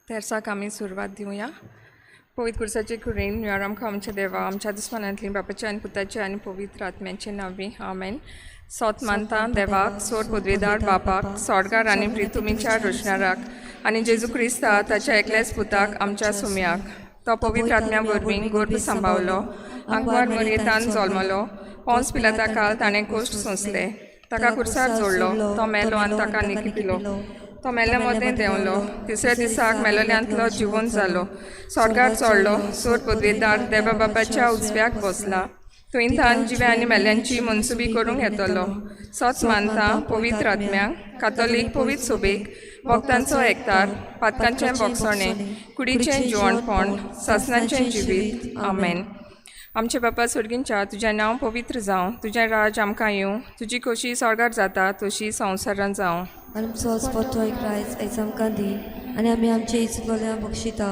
तेर्साक आमी सुरवात दिवया. पवित्र खुर्साचे कुरेन निवार आमकां आमच्या देवा, आमच्या दुस्मानांतली बापाच्या आनी पुताच्या आनी पवित्र आत्म्याचे नांवी, आमेन. सोत मानता देवाक, सोर पदवेदार बापाक, सोडगार आनी प्रितुमीच्या रोशणाराक आनी जेजू क्रिस्ता ताच्या एकल्याच पुताक आमच्या सुम्याक. तो पवित्र आत्म्या वरवीं गर्भ सांबावलो, आंकवार मरयेतान जल्मलो, पोंस पिलाता काल ताणें कोश्ट सोंसले, ताका कुर्सार जोडलो, तो मेलो आनी ताका निकिपिलो. तो मेल्या मदें देंवलो, तिसऱ्या दिसाक मेलोल्यांतलो जिवंत जालो, स्वर्गार चडलो, सोर पदवेदार देवा बापाच्या उजव्याक बसला, थंय जिव्या आनी मेल्यांची मनसुबी करूंक येतलो. सोच मानता पवित्र आत्म्यांक, कातोलीक पवित्र सोबेक, भक्तांचो एकतार, पातकांचें बोगसणें, कुडीचें जिवणपण, सासनाचें जिवीत, आमेन. आमचे बापा सोर्गींच्या, तुजें नांव पवित्र जावं, तुजें राज आमकां येवं, तुजी खोशी स्वर्गार जाता तशी संवसारांत जावं. आमचो स्पोटो एक रायस आयज आमकां दी आनी आमी आमचे इचगोल्या बक्षिता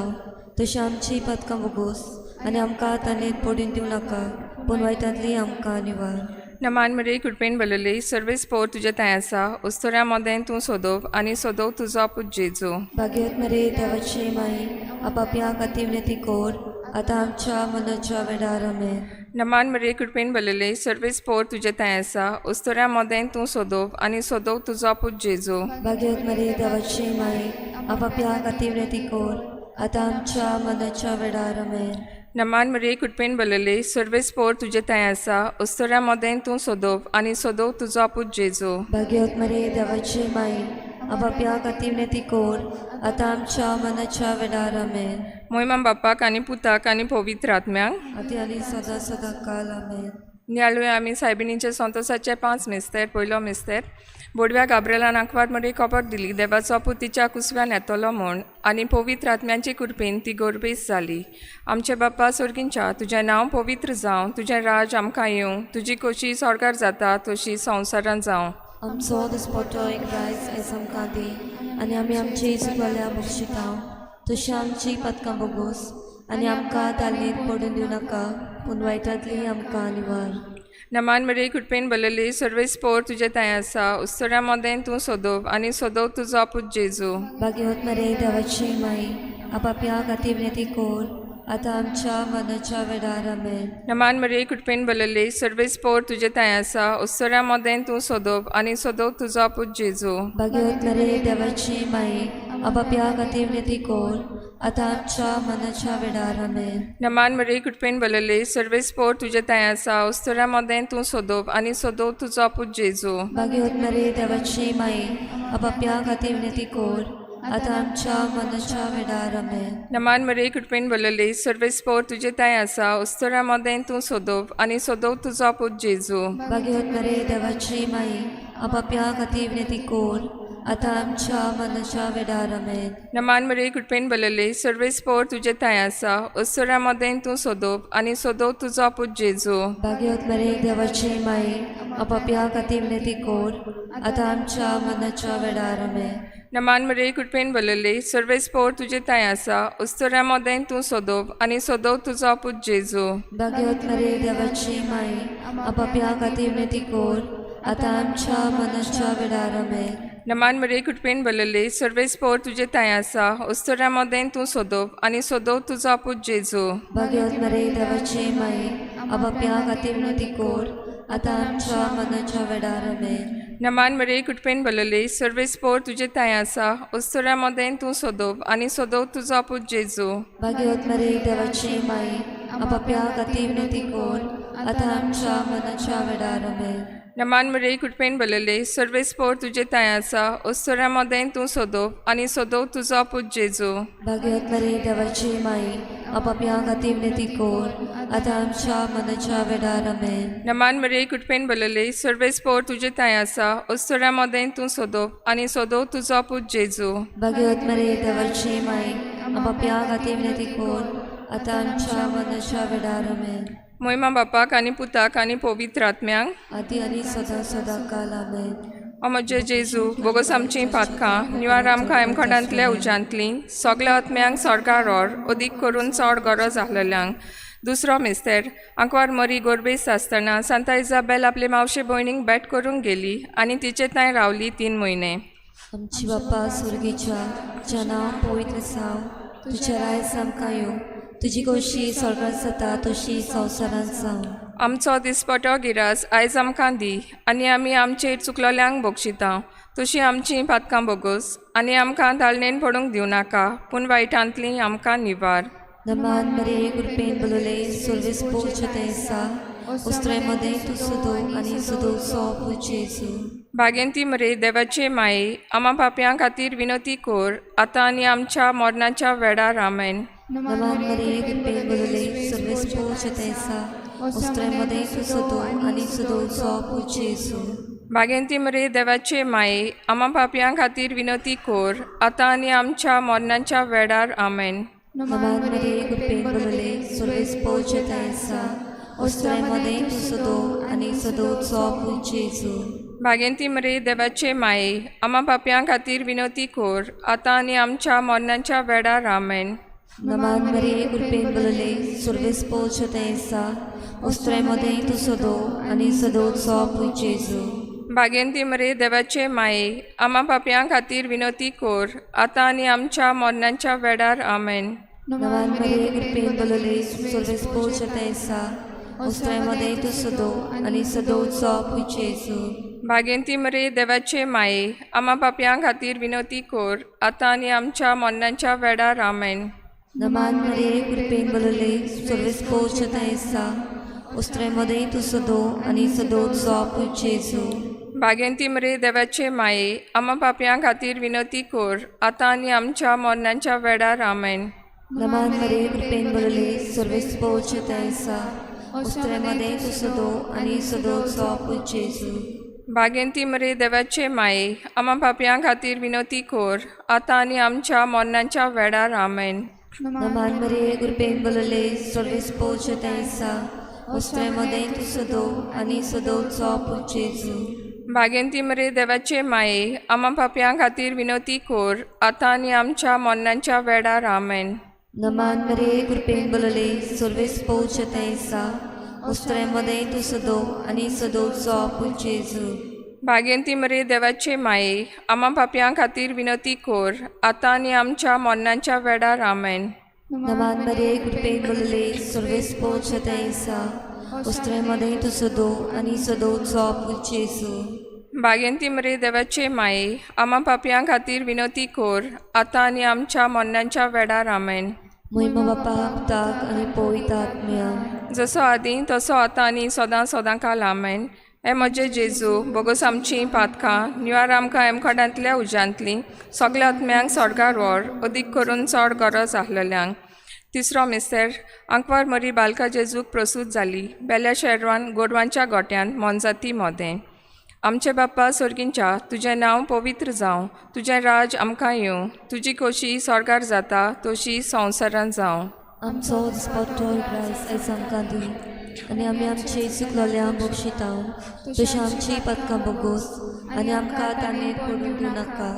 तशी आमची पदकां बोगोस आनी आमकां ताणें पडून दिवं नाका, पूण वायटांतली आमकां निवार. नमान मरे, कृपेन बलली, सर्वेस पोर तुजें थंय आसा, उस्तोऱ्या मदें तूं सोदोव आनी सोदोव तुजो पूत जेजू. भाग्यवत मरे देवाची माई, आपापया खातीर विनंती कोर, आतां आमच्या मनाच्या वेळार, आमेन. नमान मरे, कृपेन बलले, सर्वेस पोर तुजें थंय आसा, उस्तोऱ्या मदें तूं सोदोव आनी सोदोव तुजो पूत जेजू. भाग्यवत मरे देवाची माई, आपापया खातीर विनंती कोर, आतां आमच्या मनाच्या वेळार, आमेन. नमान मरे, कृपेन बलले, सर्वेस पोर तुजें थंय आसा, उस्तोऱ्या मदें तूं सोदोव आनी सोदोव तुजो पूत जेजू. भाग्यवत मरे देवाची माई, आपापया खातीर विनंती कोर, आतां आमच्या मनाच्या वेळार, आमेन. मोहिमा बापाक आनी पुताक आनी पवित्र आत्म्यांक, आती आनी सदां सदां काल, आमेन. नियाळुया आमी सायबिणीचे संतोसाचे पांच मिस्तेर. पयलो मिस्तेर, बोडव्या गाब्रेलान आंकवार मरे खबर दिली देवाचो पूत तिच्या कुसव्यान येतलो म्हूण आनी पवित्र आत्म्यांचे कृपेन ती गोरबेस जाली. आमचे बाप्पा सोर्गींच्या, तुजें नांव पवित्र जावं, तुजें राज आमकां येवं, तुजी खोशी स्वर्गार जाता तशी संवसारांत जावं. आमचो दिसपटो एक रायस आयज आमकां दी आनी आमी आमची चुकल्या बक्षिता तशी आमची पदकां बोगोस आनी आमकां तालनेर पडून दिवं नाका, पूण वायटांतली आमकां निवार. नमान मरे, कृपेन बलली, सर्वेस पोर तुजें थंय आसा, उस्तोऱ्या मदें तूं सोदोव आनी सोदोव तुजो पूत जेजू. भाग्यवत मरे देवाची माई, आपापया खातीर विनंती कोर, आतां आमच्या मनाच्या वेळार, आमेन. नमान मरे, कृपेन बलली, सर्वेस पोर तुजें थंय आसा, उस्तोऱ्या मदें तूं सोदोव आनी सोदोव तुजो पूत जेजू. भाग्यवत मरे देवाची माई, आपापया खातीर विनंती कोर, आतां आमच्या मनाच्या वेळार, आमेन. नमान मरे, कृपेन बलली, सर्वेस पोर तुजें थंय आसा, उस्तोऱ्या मदें तूं सोदोव आनी सोदोव तुजो पूत जेजू. भाग्यवत मरे देवाची माई, आपापया खातीर विनंती कोर, आतां आमच्या मनाच्या वेळार, आमेन. नमान मरे, कृपेन बलली, सर्वेस पोर तुजें थंय आसा, उस्तोऱ्या मदें तूं सोदोव आनी सोदोव तुजो पूत जेजू. भाग्यवत मरे देवाची माई, आपापया खातीर विनंती कोर, आतां आमच्या मनाच्या वेळार, आमेन. नमान मरे, कृपेन बलली, सर्वेस पोर तुजें थंय आसा, उस्तोऱ्या मदें तूं सोदोव आनी सोदोव तुजो पूत जेजू. भाग्यवत मरे देवाची माई, आपापया खातीर विनंती कोर, आतां आमच्या मनाच्या वेळार, आमेन. नमान मरे, कृपेन बलली, सर्वेस पोर तुजें थंय आसा, उस्तोऱ्या मदें तूं सोदोव आनी सोदोव तुजो पूत जेजू. भाग्यवत मरे देवाची माई, आपापया खातीर विनंती कोर, आतां आमच्या मनाच्या वेळार, आमेन. नमान मरे, कृपेन बलली, सर्वेस पोर तुजें थंय आसा, उस्तोऱ्या मदें तूं सोदोव आनी सोदोव तुजो पूत जेजू. भाग्यवत मरे देवाची माई, आपापया खातीर विनंती कोर, आतां आमच्या मनाच्या वेळार, आमेन. नमान मरे, कृपेन बलली, सर्वेस पोर तुजें थंय आसा, उस्तोऱ्या मदें तूं सोदोव आनी सोदोव तुजो पूत जेजू. भाग्यवत मरे देवाची माई, आपापया खातीर विनंती कोर, आतां आमच्या मनाच्या वेळार, आमेन. नमान मरे, कृपेन बलली, सर्वेस पोर तुजें थंय आसा, उस्तोऱ्या मदें तूं सोदोव आनी सोदोव तुजो पूत जेजू. भाग्यवत मरे देवाची माई, आपापया खातीर विनंती कोर, आतां आमच्या मनाच्या वेळार, आमेन. नमान मरे, कृपेन बलली, सर्वेस पोर तुजें थंय आसा, उस्तोऱ्या मदें तूं सोदोव आनी सोदोव तुजो पूत जेजू. भाग्यवत मरे देवाची माई, आपापया खातीर विनंती कोर, आतां आमच्या मनाच्या वेळार, आमेन. मोहिमा बापाक आनी पुताक आनी पवित्र आत्म्यांक, आदी आनी सदां सदां काल, आमेन. ओ म्हजे जेजू, बोगोस आमचीं पातकां निवार आमकां हेमखंडांतल्या उज्यांतलीं सगल्या आत्म्यांक स्वर्गार व्हर, अदीक करून चड गरज आसलेल्यांक. दुसरो मिस्तेर, आंकवार मरी गोरबेस आसतना सांता इजाबेल आपले मावशे भयणीक भेट करूंक गेली आनी तिचे थंय रावली 3 म्हयने. आमची बाप्पा सुर्गीच्या, तुज्या नांव पवित्र जावं, तुज्या रायस आमकां येवं, तुजी खोशी स्वर्गात जाता तशी संवसारांत जावं. आमचो दिसपटो गिरास आयज आमकां दी आनी आमी आमचेर चुकलोल्यांक बक्षिता तशी आमची पातकां बोगोस आनी आमकां दालनेन पडूंक दिवं नाका पूण वायटांतली आमकां निवार. नमान मरिये, कृपेन बोलले, सर्वेस पोचते सा, उस्त्रे मदें तूं सदो आनी सदोचो पूत जेजू. भागेंती मरे देवाचे माये, आमा पापयां खातीर विनोती कोर आतां आनी आमच्या मरणाच्या वेळार. आमेन. नमान मरिये, कृपेन बोलले, सर्वेस पोचते सा, उस्त्रे मदें तूं सदो आनी सदोचो पूत जेजू. भागेंती मरे देवाचे माये, आमा पापयां खातीर विनोती कोर आतां आनी आमच्या मरणाच्या वेळार. आमेन. नमान मरिये, कृपेन बोलले, सर्वेस पोचते सा, उस्त्रे मदें तूं सदो आनी सदोचो पूत जेजू. भागेंती मरे देवाचे माये, आमा पापयां खातीर विनोती कोर आतां आनी आमच्या मरणाच्या वेळार. आमेन. नमान मरिये, कृपेन बोलले, सर्वेस पोचते सा, उस्त्रे मदें तूं सदो आनी सदोचो पूत जेजू. भागेंती मरे देवाचे माये, आमा पापयां खातीर विनोती कोर आतां आनी आमच्या मरणाच्या वेळार. आमेन. नमान मरिये, कृपेन बोलले, सर्वेस पोचते सा, उस्त्रे मदें तूं सदो आनी सदोचो पूत जेजू. भागेंती मरे देवाचे माये, आमा पापयां खातीर विनोती कोर आतां आनी आमच्या मरणाच्या वेळार. आमेन. नमान मरिये, कृपेन बोलले, सर्वेस पोचते सा, उस्त्रे मदें तूं सदो आनी सदोचो पूत जेजू. भागेंती मरे देवाचे माये, आमा पापयां खातीर विनोती कोर आतां आनी आमच्या मरणाच्या वेळार. आमेन. नमान मरिये, कृपेन बोलले, सर्वेस पोचते सा, उस्त्रे मदें तूं सदो आनी सदोचो पूत जेजू. भागेंती मरे देवाचे माये, आमा पापयां खातीर विनोती कोर आतां आनी आमच्या मरणाच्या वेळार. आमेन. नमान मरिये, कृपेन बोलले, सर्वेस पोचते सा, उस्त्रे मदें तूं सदो आनी सदोचो पूत जेजू. भागेंती मरे देवाचे माये, आमा पापयां खातीर विनोती कोर आतां आनी आमच्या मरणाच्या वेळार. आमेन. नमान मरिये, कृपेन बोलले, सर्वेस पोचते सा, उस्त्रे मदें तूं सदो आनी सदोचो पूत जेजू. भागेंती मरे देवाचे माये, आमा पापयां खातीर विनोती कोर आतां आनी आमच्या मरणाच्या वेळार. आमेन. नमान मरिये, कृपेन बोलले, सर्वेस पोचते सा, उस्त्रे मदें तूं सदो आनी सदोचो पूत जेजू. भागेंती मरे देवाचे माये, आमा पापयां खातीर विनोती कोर आतां आनी आमच्या मरणाच्या वेळार. आमेन. मोहिमा बापा पुताक आनी पवित्र आत्म्या. जसो आदी तसो आतां आनी सदां सदां काल. आमेन. हे म्हजे जेजू, बोगोस आमची पातकां निवार आमकां एमखोडांतल्या उज्यांतली सगल्या आत्म्यांक स्वर्गार व्हर, अदीक करून चड गरज आसलेल्यांक. तिसरो मिस्तेर. आंकवार मरी बालका जेजूक प्रसूत जाली बेल्या शेरवान गोरवांच्या गोट्यान मोनजाती मोदें. आमचे बाप्पा सोर्गींच्या, तुजें नांव पवित्र जावं, तुजें राज आमकां येवं, तुजी खोशी स्वर्गार जाता तशी संवसारांत जावं. आमचो दिसपट्टो ग्रास आयज आमकां दी आनी आमी आमचे चुकलोल्या बक्षिता तशी आमची पदकां बोगोस आनी आमकां ताणें पडून दिवं नाका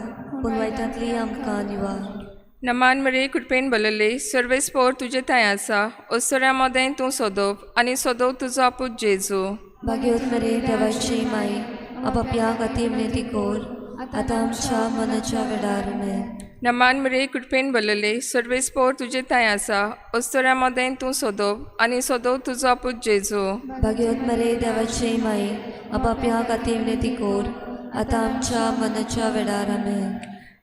पूण वायटांतली आमकां निवार. नमान मरे, कृपेन बलले, सर्वेस पोर तुजे थंय आसा, ओसऱ्या मोदें तूं सोदोव आनी सोदोव तुजो आपूत जेजू. भाग्यवत मरे देवाची माई, आपापल्या खातीर विनंती कर आतां आमच्या मनाच्या वेळार. मेन. नमान मरे, कृपेन बलले, सर्वेस पोर तुजे थंय आसा, ओसऱ्या मोदें तूं सोदोव आनी सोदोव तुजो आपूत जेजू. भाग्यवत मरे देवाची माई, आपापल्या खातीर विनंती कर आतां आमच्या मनाच्या वेळार. मेन.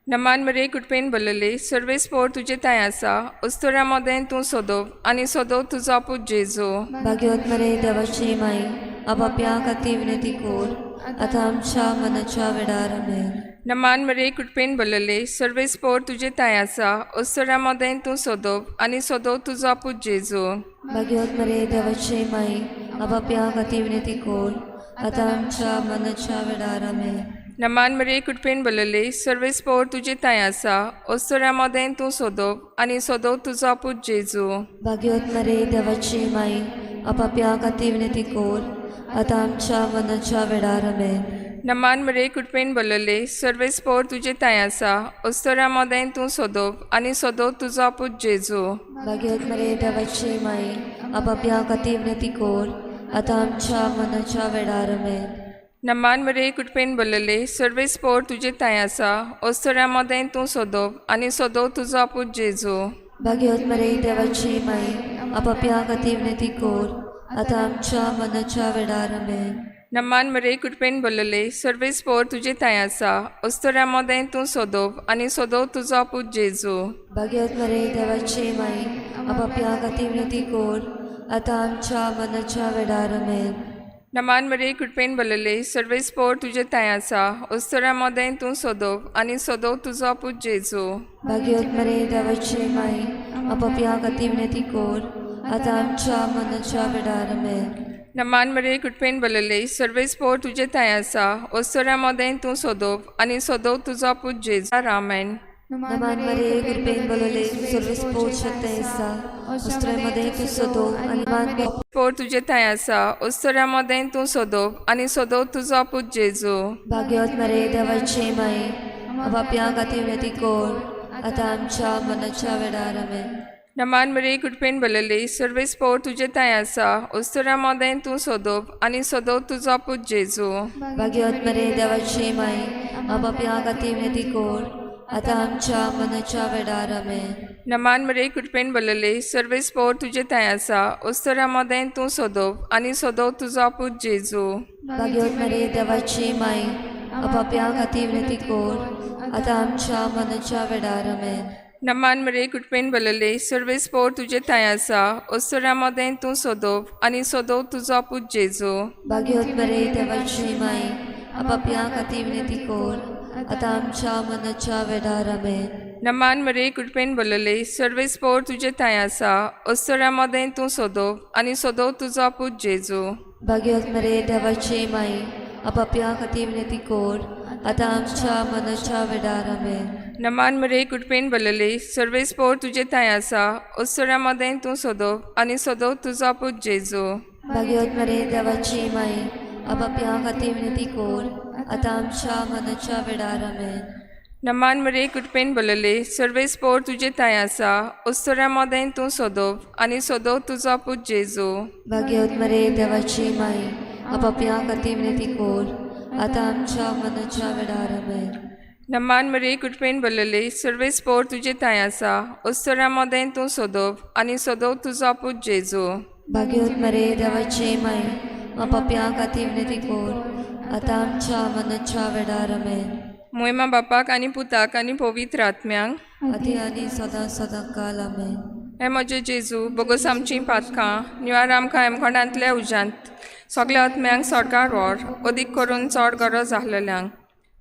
नमान मरे, कृपेन बलले, सर्वेस पोर तुजे थंय आसा, ओस्तोऱ्या मोदें तूं सोदोव आनी सोदोव तुजो आपूत जेजू. भाग्यवत मरे देवाची माई, आपापल्या खातीर विनंती कर आतां आमच्या मनाच्या वेळार. मेन. नमान मरे, कृपेन बलले, सर्वेस पोर तुजे थंय आसा, ओस्तोऱ्या मोदें तूं सोदोव आनी सोदोव तुजो आपूत जेजू. भाग्यवत मरे देवाची माई, आपापल्या खातीर विनंती कर आतां आमच्या मनाच्या वेळार. मेन. नमान मरे, कृपेन बलले, सर्वेस पोर तुजे थंय आसा, ओस्तोऱ्या मोदें तूं सोदोव आनी सोदोव तुजो आपूत जेजू. भाग्यवत मरे देवाची माई, आपापल्या खातीर विनंती कर आतां आमच्या मनाच्या वेळार. मेन. नमान मरे, कृपेन बलले, सर्वेस पोर तुजे थंय आसा, ओस्तोऱ्या मोदें तूं सोदोव आनी सोदोव तुजो आपूत जेजू. भाग्यवत मरे देवाची माई, आपापल्या खातीर विनंती कर आतां आमच्या मनाच्या वेळार. मेन. नमान मरे कृपेन भरलेले सर्वेस पोर तुजे थांय आसा ओस्तोऱ्या मदें तूं सोदप आनी सोदो तुजो पूत जेजू. भाग्यवत मरे देवाची माई आपापया खातीर विनंती कोर आतां आमच्या मनाच्या वेळार. आमेन. नमान मरे कृपेन भरलेले सर्वेस पोर तुजे थांय आसा ओस्तोऱ्या मदें तूं सोदप आनी सोदो तुजो पूत जेजू. भाग्यवत मरे देवाची माई आपापया खातीर विनंती कोर आतां आमच्या मनाच्या वेळार. आमेन. नमान मरे कृपेन भरलेले सर्वेस पोर तुजे थांय आसा ओस्तोऱ्या मदें तूं सोदप आनी सोदो तुजो पूत जेजू. भाग्यवत मरे देवाची माई आपापया खातीर विनंती कोर आतां आमच्या मनाच्या वेळार. आमेन. नमान मरे कृपेन भरलेले सर्वेस पोर तुजे थांय आसा ओस्तोऱ्या मदें तूं सोदप आनी सोदो तुजो पूत जेजू. आमेन. नमान मरे कृपेन बोलले सर्वेस पोर शक्ती आसा वस्त्रामध्ये तूं सोदो आनी मान पोर तुजे थांय आसा ओस्तोऱ्या मदें तूं सोदप आनी सोदो तुजो पूत जेजू. भाग्यवत मरे देवाची माई आपापया खातीर विनंती कोर आतां आमच्या मनाच्या वेळार. आमेन. नमान मरे कृपेन भरलेले सर्वेस पोर तुजे थांय आसा ओस्तोऱ्या मदें तूं सोदप आनी सोदो तुजो पूत जेजू. भाग्यवत मरे देवाची माई आपापया खातीर विनंती कोर आतां आमच्या मनाच्या वेळार. आमेन. नमान मरे कृपेन भरलेले सर्वेस पोर तुजे थांय आसा ओस्तोऱ्या मदें तूं सोदप आनी सोदो तुजो पूत जेजू. भाग्यवत मरे देवाची माई आपापया खातीर विनंती कोर आतां आमच्या मनाच्या वेळार. आमेन. नमान मरे कृपेन भरलेले सर्वेस पोर तुजे थांय आसा ओस्तोऱ्या मदें तूं सोदप आनी सोदो तुजो पूत जेजू. भाग्यवत मरे देवाची माई आपापया खातीर विनंती कोर आतां आमच्या मनाच्या वेळार. आमेन. नमान मरे कृपेन भरलेले सर्वेस पोर तुजे थांय आसा ओस्तोऱ्या मदें तूं सोदप आनी सोदो तुजो पूत जेजू. भाग्यवत मरे देवाची माई आपापया खातीर विनंती कोर आतां आमच्या मनाच्या वेळार. आमेन. नमान मरे कृपेन भरलेले सर्वेस पोर तुजे थांय आसा ओस्तोऱ्या मदें तूं सोदप आनी सोदो तुजो पूत जेजू. भाग्यवत मरे देवाची माई आपापया खातीर विनंती कोर आतां आमच्या मनाच्या वेळार. आमेन. नमान मरे कृपेन भरलेले सर्वेस पोर तुजे थांय आसा ओस्तोऱ्या मदें तूं सोदप आनी सोदो तुजो पूत जेजू. भाग्यवत मरे देवाची माई आपापया खातीर विनंती कोर आतां आमच्या मनाच्या वेळार. आमेन. नमान मरे कृपेन भरलेले सर्वेस पोर तुजे थांय आसा ओस्तोऱ्या मदें तूं सोदप आनी सोदो तुजो पूत जेजू. भाग्यवत मरे देवाची माई आपापया खातीर विनंती कोर आतां आमच्या मनाच्या वेळार. आमेन. मोयमा बापाक आनी पुताक आनी पवित्र आत्म्यांक आदी आनी सदां सदां काल. आमेन. हे म्हजे जेजू बोगोस आमचीं पातकां निवार आमकां हेमखंडांतल्या उज्यांत सगल्या आत्म्यांक सरकार व्हर अदीक करून चड गरज आसलेल्यांक.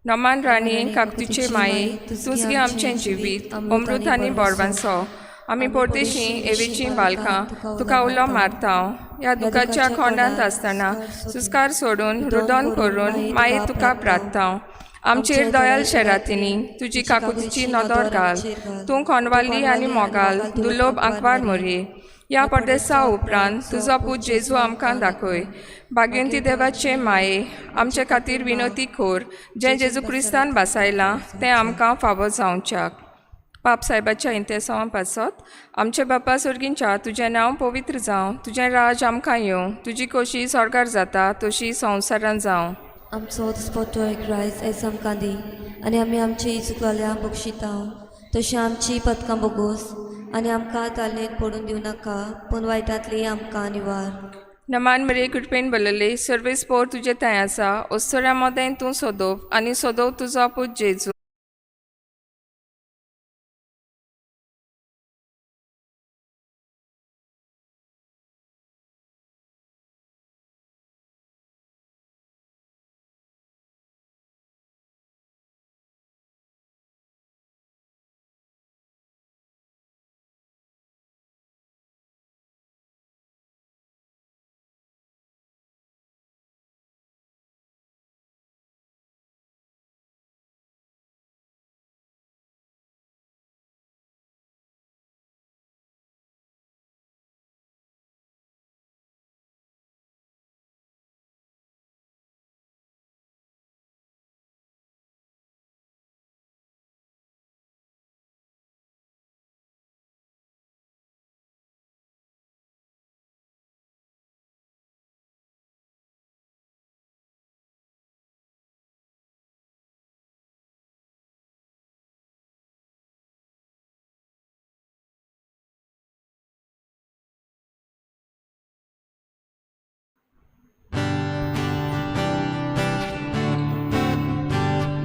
नमान राणी काकतीचे माये तूंच गे आमचें जिवीत अमृत आनी बोरवांसो. आमी परदेशी एवेचीं बालकां तुका उलो मारता. ह्या दुखाच्या खोंडांत आसतना सुस्कार सोडून रुदन करून माये तुका प्रार्थता. आमचेर दयाल शेरातिनी तुजी काकुतीची नदर घाल. तूं खोंडवाली आनी मोगाल दुर्लोभ आंकवार मोरये. ह्या परदेसा उपरांत तुजो पूत जेजू आमकां दाखय. भाग्यंती देवाचे माये आमचे खातीर विनोती खोर जें जेजू क्रिस्तान भासायलां तें आमकां फावो जावच्याक. पाप सायबाच्या इंतेसांवा पासत आमचे बापा सर्गींच्या तुजें नांव पवित्र जावं, तुजें राज आमकां येवं, तुजी खोशी स्वर्गार जाता तशी संवसारांत जावं. आमचो दिसपट्टो एक रायस आयज आमकां दी आनी आमी आमची चुकलेल्या बक्षिता तशी आमची पदकां बोगोस आनी आमकां तालनेत पडून दिवं नाका पूण वायटांतली आमकां निवार. नमान मरे कृपेन भरलेले सर्वेस पोर तुजे थांय आसा ओस्तोऱ्या मदें तूं सोदप आनी सोदो तुजो पूत जेजू.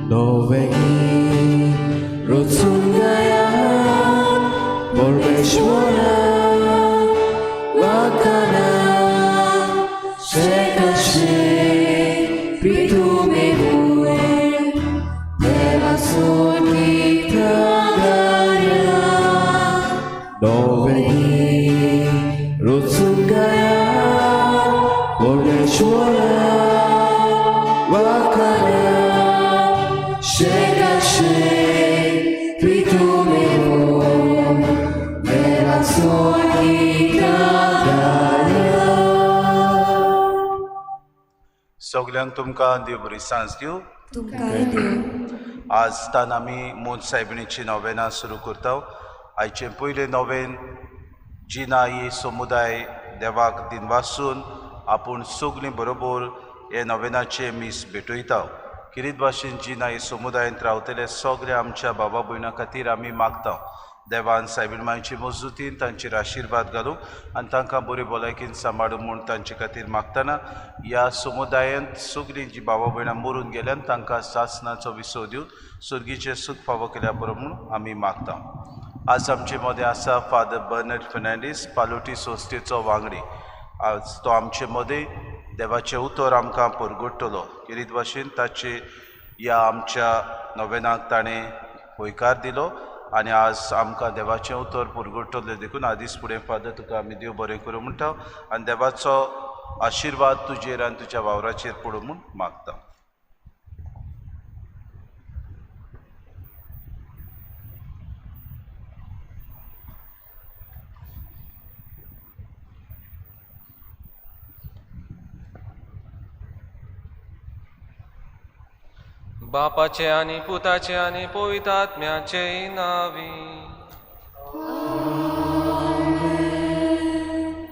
नोवेगी रोचून गया परमेश्वरा वाकाना शेकाशे प्रीतुमे हुए देवासून गाया नोवेगी रोचून गया परमेश्वरा वाकाना शेकाशे प्रीतुमे हुए देवासून गाया. सगल्यांक तुमकां देव बरी सांज दिवं. तुमकांय देव. आज तान आमी मोन सायबिणीची नोवेनां सुरू करता. आयचें पयलें नोवेन जिना ही समुदाय देवाक दिनवासून आपूण सगलीं बरोबर हे नोवेनाचें मीस भेटयता. किरीत भाशेन जिना ही समुदायांत रावतले सगळे आमच्या बाबा भयणां खातीर आमी मागता देवान सायबीण मांयचे मजूतीन तांचेर आशिर्वाद घालूं आनी तांकां बरी भलायकेन सांबाळूं म्हूण तांचे खातीर मागतना ह्या समुदायांत सगळीं जीं बाबा भयणां मरून गेल्यान तांकां सासणाचो विसव दिवन सुर्गीचें सूख फावो केल्या बरो म्हूण आमी मागता. आज आमचे मदें आसा फादर बर्नड फर्नांडीस, पालोटी संस्थेचो वांगडी. आज तो आमचे मदें देवाचें उतर आमकां परगटतलो. किरीत भाशेन ताचे ह्या आमच्या नोवेनाक ताणें हयकार दिलो आनी आज आमकां देवाचें उतर पुरगुटतलें. देखून आदींच फुडें फादर तुका आमी देव बरें करूं म्हणटा आनी देवाचो आशिर्वाद तुजेर आनी तुज्या वावराचेर पडूं म्हूण मागता. बापाचे आनी पुताचे आनी पवित्र आत्म्याचे नावी.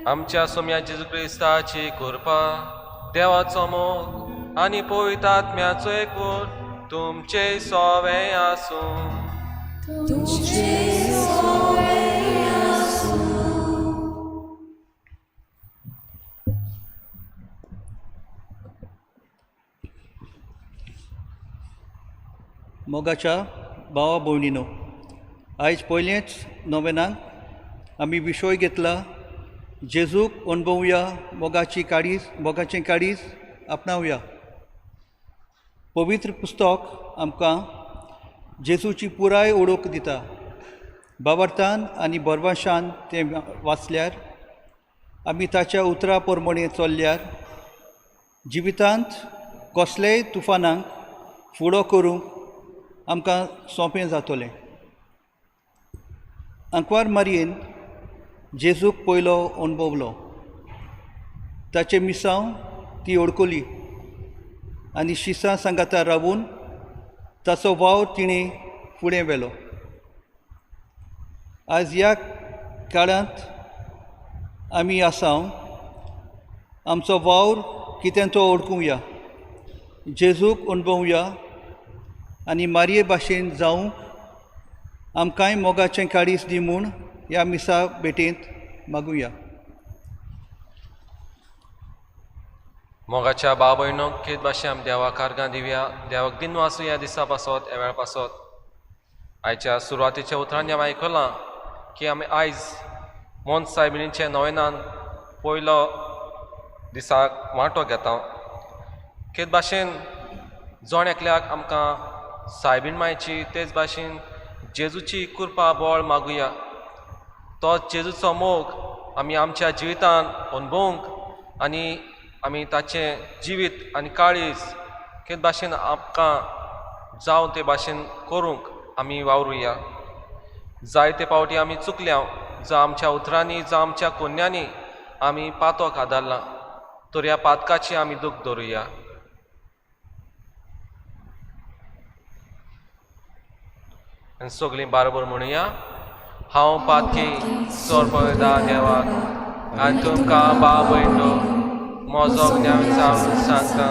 आमच्या सोम्या जेजू क्रिस्ताची कृपा, देवाचो मोग आनी पवित्र आत्म्याचो एकवट तुमचे सोवे आसूं. तुमचे सोवे आसूं. मोगाच्या भावा भयणीनो, आयज पयलेंच नोवेनाक आमी विशय घेतला जेजूक अणभवया मोगाची काळीज, मोगाचें काळीज आपणावया. पवित्र पुस्तक आमकां जेजूची पुराय ओळख दिता. बाबर्थान आनी बरवाशान तें वाचल्यार आमी ताच्या उतरा प्रमाणें चल्ल्यार जिवितांत कसलेय तुफानांक फुडो करूंक आमकां सोंपें जातलें. आंकवार मारयेन जेजूक पयलो अणभवलो, ताचें मिसांव ती ओडकली आनी शिसां सांगाता रावून ताचो वावर तिणें फुडें व्हेलो. आज ह्या काळांत आमी आसा, आमचो वावर कितें तो ओळखुया, जेजूक अणभवया आनी मारये भाशेन जावंक आमकांय मोगाचें काळीज दी म्हूण ह्या मिसा भेटेंत मागुया. मोगाच्या भाव भयणो, खेत भाशे आमी देवाक आर्गां दिवया. देवाक दिनवासूं ह्या दिसा पासत, ह्या वेळा पासत. आयच्या सुरवातेच्या उतरांनी आमी आयकलां की आमी आयज मोन सायबिणीच्या नोवेनान पयलो दिसाक वांटो घेता. खेत भाशेन जण एकल्याक आमकां सायबीण मायची तेच भाशेन जेजूची कृपा बळ मागुया. तो जेजूचो मोग आमी आमच्या जिवितांत अणभवूंक आनी आमी ताचें जिवीत आनी काळीज खेत भाशेन आमकां जावं ते भाशेन करूंक आमी वावरुया. जायते फावटी आमी चुकल्या, जावं आमच्या उतरांनी जावं आमच्या कोन्यांनी आमी पातोक आदारलां, तर ह्या पातकाची आमी दूख दवरुया. आनी सगळीं बारोबर म्हणुया, हांव पातकी सोरपदा देवाक आनी तुमकां भाव भयणो म्हजो ज्ञान विचारून सांगता,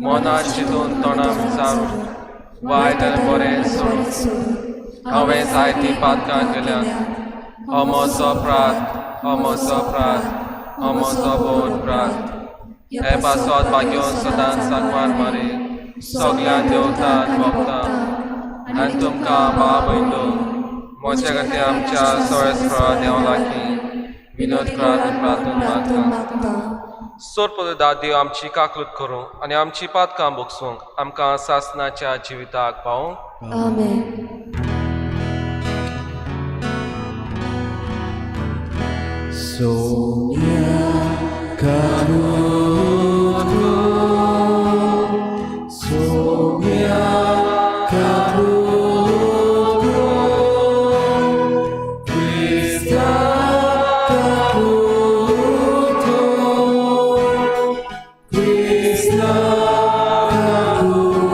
मना चिंतून तोंडा विचारून वायट आनी बरें सोडून हांवें जायतीं पातकां केल्यात. हो म्हजो अपराध, हो म्हजो अपराध, हो म्हजो भोव अपराध. हे पासत भाग्यो सदांच सांगवार मारे सगल्या देवतात भोगता आनी तुमकां भाव भयलो म्हज्या खातीर आमच्या सोळेस्परा देवा लागीं विनोद करात आनी प्रार्थना मागता. सोर देव आमची काकलूत करूं आनी आमची पातकां भोगसूंक आमकां सासनाच्या जिविताक पावूंक. आमेन. Sonia Caputo, Sonia Caputo, Krista Caputo, Krista Caputo,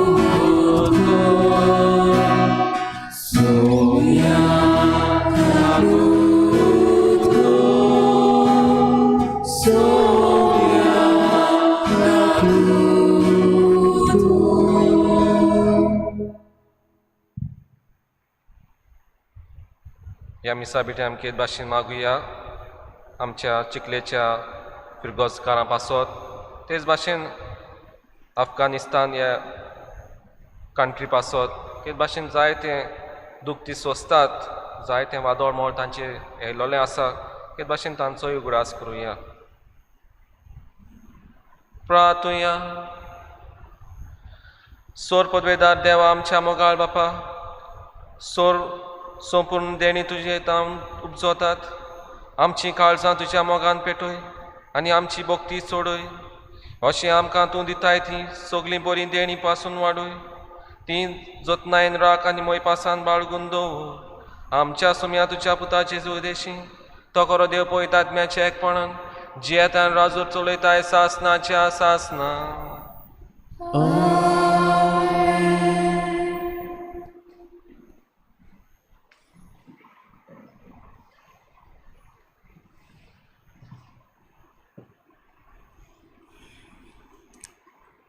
Sonia Caputo, Sonia Caputo. ह्या मिसा बिटे आमके भाशेन मागुया आमच्या चिखलेच्या फिरगोजकारां पासत, तेच भाशेन अफगाणिस्तान ह्या कंट्री पासत, तेच भाशेन जायते दुख्ख ती सोंसतात, जायते वादळ मोड तांचेर येयलोलें आसा, तेच भाशेन तांचोय उगडास करुया. प्रातुया. सोर पदवेदार देवा आमच्या मोगाळ बापा, सोर संपूर्ण देणी तुजे तावन उपजोतात, आमची काळजां तुज्या मोगान पेटय आनी आमची भक्ती चडय, अशें आमकां तूं दिताय ती सगळीं बरीं देणी पासून वाडय, ती जतनायन राख आनी मोयपासान बाळगून दवर. आमच्या सुम्या तुज्या पुताचे उदेशी तो करो देव पळयता आत्म्याच्या एकपणान जियेतान राजूर चलयताय सासनाच्या सासना.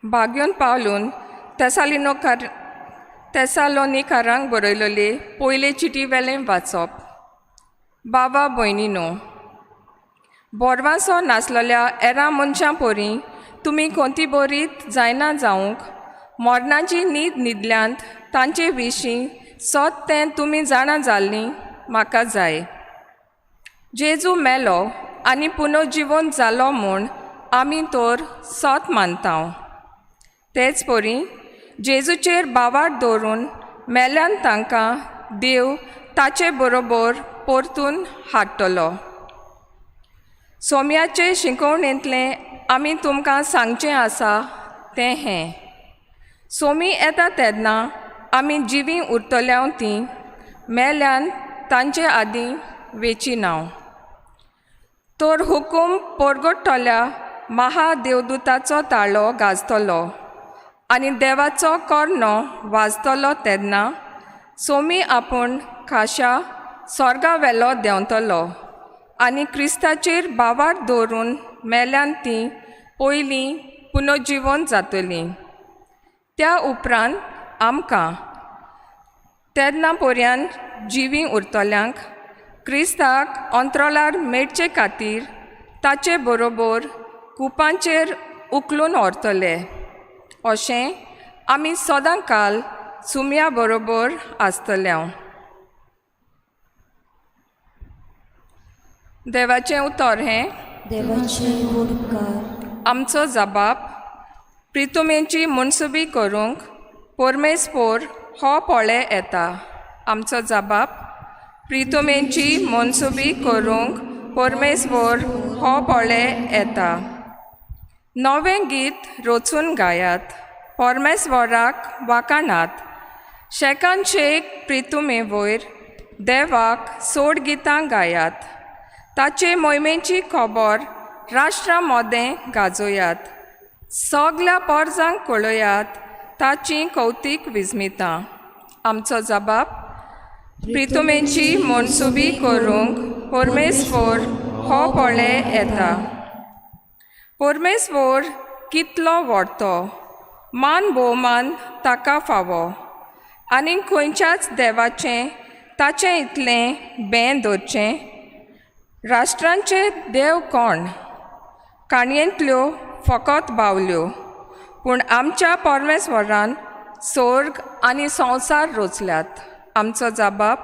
बाग्योन पावलून तेसालोनिकारांक बरयलेले पयले चिटी वेलें वाचप. बाबा भयणीनो, बोरवासो नासलेल्या एरा मनशां परी तुमी कोंती बरीत जायना जावंक मरणाची न्हीद न्हिदल्यांत तांचे विशीं सत तें तुमी जाणा जाल्लीं म्हाका जाय. जेजू मेलो आनी पुनर्जिवन जालो म्हूण आमी तर सत मानता. तेच परी जेजूचेर बावार दवरून मेल्यान तांकां देव ताचे बरोबर परतून हाडटलो. सोम्याचे शिकोवणेंतलें आमी तुमकां सांगचें आसा तें हें, सोमी येता तेन्ना आमी जिवीं उरतल्या तीं मेल्यान तांचे आदीं वेची नांव. तर हुकूम परगटतल्या महादेवदूताचो ताळो गाजतलो आनी देवाचो कोर्णो वाजतलो तेन्ना सोमी आपूण खाशा स्वर्गा वेलो देंवतलो आनी क्रिस्ताचेर बावार दवरून मेल्यान तीं पयलीं पुनर्जिवन जातलीं. त्या उपरांत आमकां तेन्ना पर्यंत जिवीं उरतल्यांक क्रिस्ताक अंतरोलार मेळचे खातीर ताचे बरोबर कुपांचेर उखलून व्हरतले. अशें आमी सदां काल सुम्या बरोबर आसतले. देवाचें उतर हें देवाचें व्हड उपकार. आमचो जबाब प्रितुमेची मनसुबी करूंक परमेस्पोर हो पळे येता. आमचो जबाब प्रितुमेची मनसुबी करूंक परमेस्पोर हो पळे येता. नवें गीत रचून गायात, परमेस्वराक वाकाणात, शेकान शेक प्रितुमे वयर देवाक सोड गितां गायात, ताचे मोहिमेची खबर राष्ट्रा मोदें गाजोयात, सगल्या पोरजांक कळयात ताची कौतीक विस्मितां. आमचो जबाब प्रितुमेची मनसुबी करूंक परमेस्वर हो पळे येता. परमेस्वर कितलो व्हडतो, मान भोवमान ताका फावो आनी खंयच्याच देवाचें ताचें इतलें बें दवरचें. राष्ट्रांचे देव कोण? काणयेंतल्यो फकत बावल्यो, पूण आमच्या परमेश्वरान स्वर्ग आनी संवसार रोचल्यात. आमचो जबाब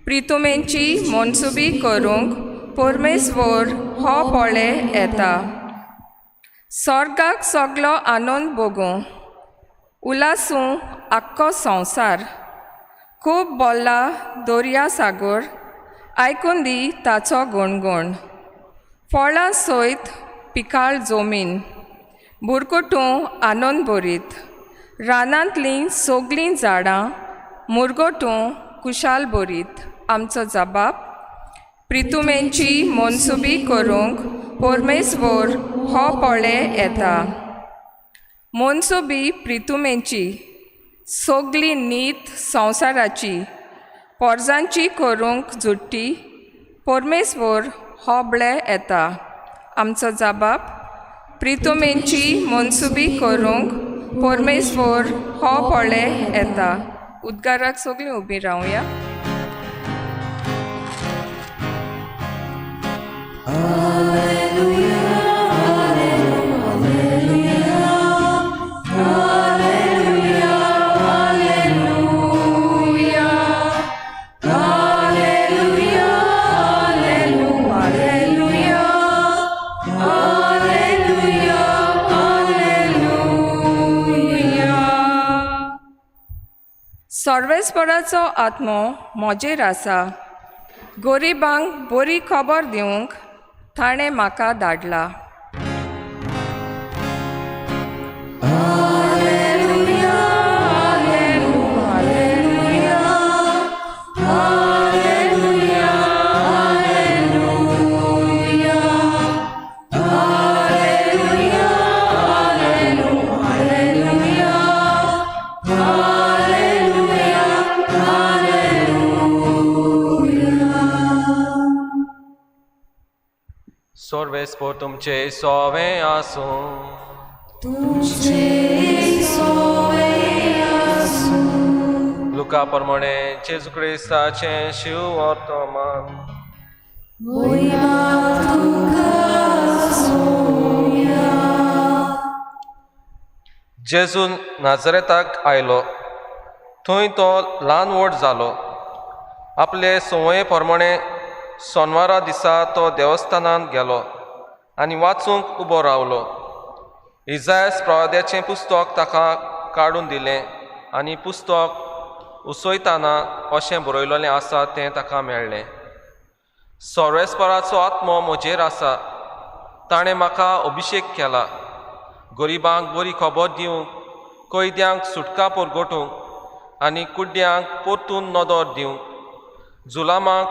प्रितुमेंची मनसुबी करूंक परमेश्वर हो पळे येता. स्वर्गाक सगलो आनंद भोगूं, उलासूं आख्खो संवसार. खूब बोल्ला दर्या सागर, आयकून दी ताचो गणगण. फळां सयत पिकाळ जमीन, बुरकुटूं आनंद भरीत. रानांतलीं सगलीं झाडां मुरगटूं कुशाल भरीत. आमचो जबाब प्रितुमेंची मनसुबी करूंक परमेश्वर हो पळे येता. मनसुबी प्रितुमेंची सगली नीत संवसाराची, पोरजांची करूंक जुट्टी परमेश्वर हो बळे येता. आमचो जबाब प्रितुमेंची मनसुबी करूंक परमेश्वर हो पळे येता. उद्गाराक सगळीं उबीं रावया. सर्वेस्पराचो आत्मो म्हजेर आसा, गरिबांक बरी खबर दिवंक ताणें म्हाका धाडला. सर्वेस्पर तुमचे सोवे आसूं. तुमचे सोवे आसूं. लुका प्रमाणे जेजू क्रिस्ताचें शिव वर्तमान. मोहिमा तुका आसूया. जेजू नाजरेताक आयलो, थंय तो ल्हान व्हड जालो. आपले संवये प्रमाणे सोनवारा दिसा तो देवस्थानांत गेलो आनी वाचूंक उबो रावलो. इजायस प्रवाद्याचें पुस्तक ताका काडून दिलें आनी पुस्तक उसयतना अशें बरयलेलें आसा तें ताका मेळ्ळें. सर्वेस्पराचो आत्मो म्हजेर आसा, ताणें म्हाका अभिशेक केला गरिबांक बरी खबर दिवंक, कैद्यांक सुटका परगटूंक आनी कुड्ड्यांक परतून नदर दिवंक, जुलामाक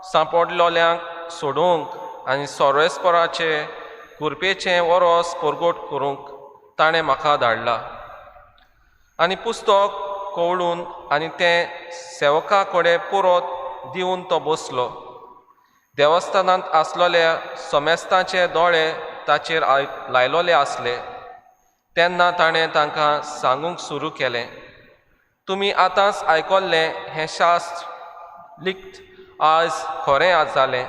सांपडलोल्यांक सोडोवंक आनी सर्वेस्पराचे कुरपेचें वरोस परगट करूंक ताणें म्हाका धाडला. आनी पुस्तक कवळून आनी तें सेवका कडेन परत दिवन तो बसलो. देवस्थानांत आसलेल्या समेस्तांचे दोळे ताचेर लायलोले आसले. तेन्ना ताणें तांकां सांगूंक सुरू केलें, तुमी आतांच आयकल्लें हें शास्त्र लिखत आज खरें आज जालें.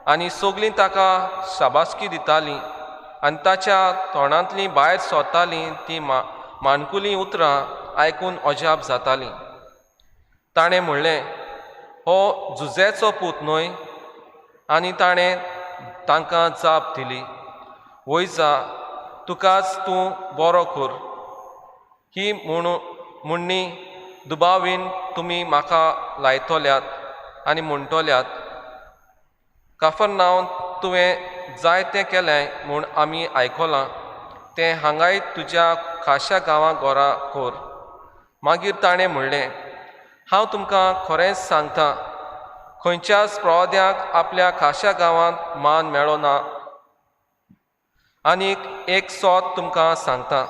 आनी सगलीं ताका शाबासकी दितालीं आनी ताच्या तोंडांतलीं भायर सरतालीं तीं माणकुलीं उतरां आयकून अजाप जातालीं. ताणें म्हणलें, हो जुझ्याचो पूत न्हय? आनी ताणें तांकां जाप दिली, वयजा, तुकाच तूं बरो कर. ही म्हणणी दुबावीन तुमी म्हाका लायतल्यात आनी म्हणटल्यात, काफरनावन तुवें जायतें केलें म्हूण आमी आयकलां, तें हांगाय तुज्या खाशा गांवां घरा कर. मागीर ताणें म्हणलें, हांव तुमकां खरेंच सांगता, खंयच्याच प्रवाद्याक आपल्या खाशा गांवांत मान मेळो ना. आनीक एक सोद तुमकां सांगता,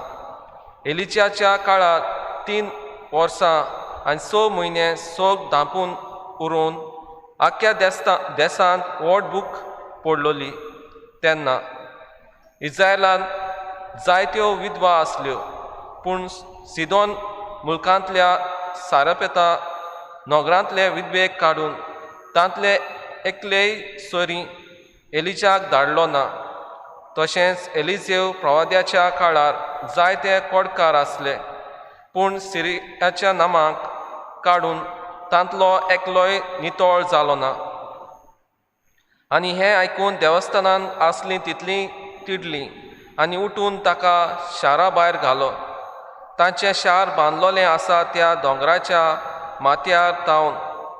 एलिजाच्या काळार 3 वर्सां आनी 6 म्हयने सोग धांपून उरोवन आख्ख्या देसांत व्हड भूक पडलोली. तेन्ना इस्रायलांत जायत्यो विधवा आसल्यो, पूण सिदोन मुल्कांतल्या सारपेता नगरांतले विधवेक काडून तांतले एकलेय सरी एलिजाक धाडलो ना. तशेंच एलिजेव प्रवाद्याच्या काळार जायते कोडकार आसले, पूण सिरियाच्या नामाक काडून तांतलो एकलोय नितळ जालो ना. आनी हें आयकून देवस्थानान आसलीं तितलीं तिडलीं आनी उठून ताका शारा भायर घालो. तांचें शार बांदलोलें आसा त्या दोंगराच्या माथ्यार तावन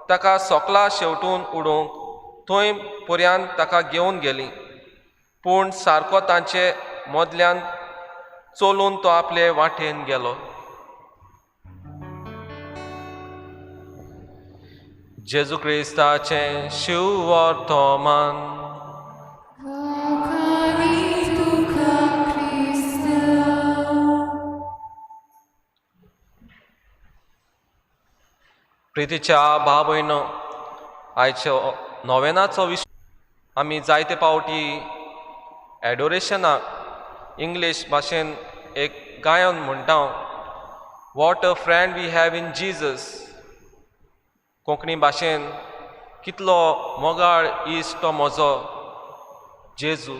ताका सोकला शेवटून उडोवंक थंय पर्यान ताका घेवन गेलीं. पूण सारको तांचे मदल्यान चलून तो आपले वाटेन गेलो. जेजू क्रिस्ताचें शिववर्तमान. प्रितीच्या भाव भयणो, आयच्या नोवेनाचो विशय आमी जायते पावटी एडोरेशनाक इंग्लीश भाशेन एक गायन म्हणटा, what a friend we have in Jesus. Konkani भाशेन कितलो मोगाळ इश्ट तो म्हजो जेजू.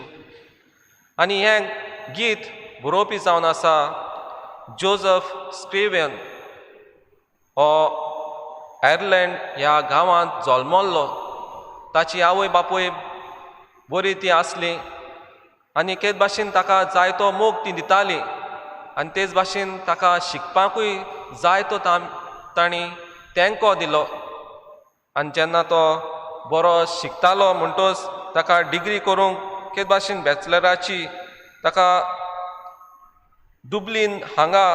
आनी हें गीत बरोवपी जावन आसा जोजफ स्क्रिवेन. हो आयर्लंड ह्या गांवांत जल्मल्लो. ताची आवय बापूय बरी ती आसली आनी तेच भाशेन ताका जायतो मोग ती दिताली आनी तेच भाशेन ताका शिकपाकूय जायतो तांणी तेंको दिलो. आनी जेन्ना तो बरो शिकतालो म्हणटच ताका डिग्री करूंक तेच भाशेन बॅचलराची ताका दुबलीन हांगा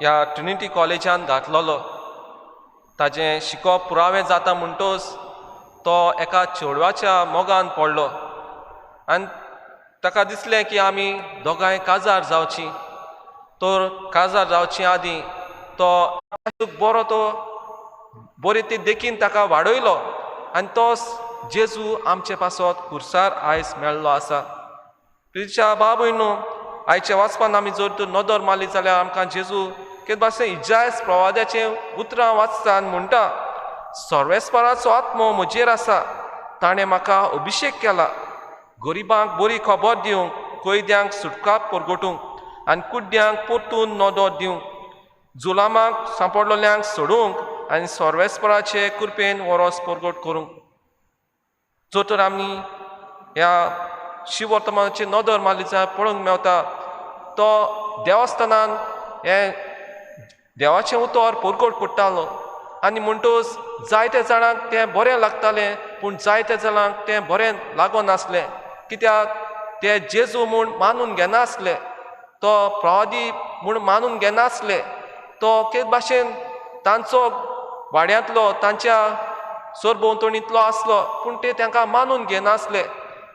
ह्या ट्रिनिटी कॉलेजान घातलोलो. ताजें शिकोप पुरावें जाता म्हणटच तो एका चेडवाच्या मोगान पडलो आनी ताका दिसलें की आमी दोगांय काजार जावचीं. तर काजार जावचे आदीं तो बरो तो बरी ती देखीन ताका वाडयलो आनी तोच जेजू आमचे पासत खुर्सार आयज मेळ्ळो आसा. प्रितीच्या बाबूय न्हू, आयच्या वाचपान आमी जर तर नदर मारली जाल्यार आमकां जेजू कितें भाशेन इजायस प्रवाद्याचें उतरां वाचता आनी म्हणटा, सर्वेस्पराचो आत्मो म्हजेर आसा, ताणें म्हाका अभिशेक केला गरिबांक बरी खबर दिवंक, कैद्यांक सुटका परगटूंक आनी कुड्ड्यांक परतून नदर दिवंक, जुलामाक सांपडलोल्यांक सोडूंक आनी सर्वेस्पराचे कृपेन वरोस परगट करूंक. जर तर आमी ह्या शिवर्तमानाची नदर मारली जाल्यार पळोवंक मेवता तो देवस्थानान हें देवाचें उतर परगट करतालो आनी म्हणटच जायते जाणांक तें बरें लागतालें, पूण जायते जाणांक तें बरें लागनासलें. कित्याक ते जेजू म्हूण मानून घेनासले, तो प्रवादी म्हूण मानून घेनासले. तो कितें भाशेन तांचो वाड्यांतलो तांच्या सरभोंवतणींतलो आसलो, पूण ते तांकां मानून घेनासले.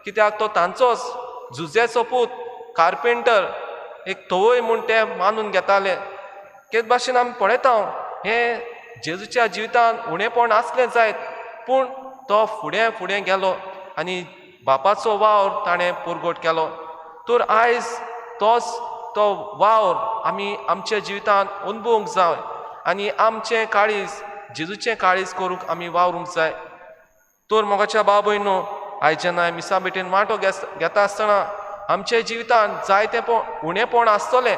कित्याक तो तांचोच जुजेचो पूत कार्पेंटर एक थवय म्हूण ते मानून घेताले. तेच भाशेन आमी पळयता हें जेजूच्या जिवितान उणेपण आसलें जायत, पूण तो फुडें फुडें गेलो आनी बापाचो वावर ताणें परगट केलो. तर आयज तोच तो वावर आमी आमच्या जिवितान अनुभवूंक जाय आनी आमचें काळीज जेजूचें काळीज करूंक आमी वावरूंक जाय. तर मोगाच्या भाव भयणो, आयज जेन्ना मिसा भेटेन वांटो घेता आसतना आमच्या जिवितान जायतें उणेपण आसतलें,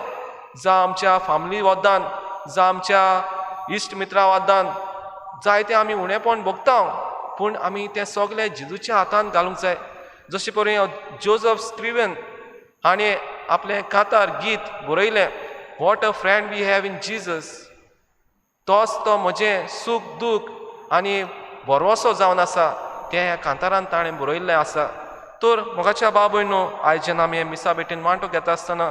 जावं आमच्या फामिली वद्दान, जावं आमच्या इश्ट मित्रा वद्दान जायतें आमी उणेपण भोगता, पूण आमी तें सगळें जेजूच्या हातान घालूंक जाय. जशें परी जोजफ स्क्रिवेन हाणें आपलें कातार गीत बरयलें, what a friend we have in Jesus. तोच तो म्हजें सूख दूख आनी भरवसो जावन आसा, तें ह्या कांतारान ताणें बरयल्लें आसा. तर मोगाच्या भाव भयणो, आयज जेन्ना आमी मिसा भेटेन वांटो घेता आसतना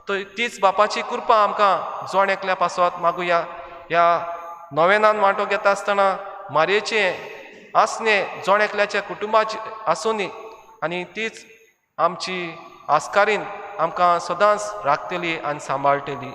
तर तीच बापाची कृपा आमकां जण एकल्या पासत मागुया. ह्या नोवेनान वांटो घेता आसतना मारयेचें आसणें जण एकल्याच्या कुटुंबाचें आसूनी आनी तीच आमची आस्कारीन आमकां सदांच राखतली आनी सांबाळटली.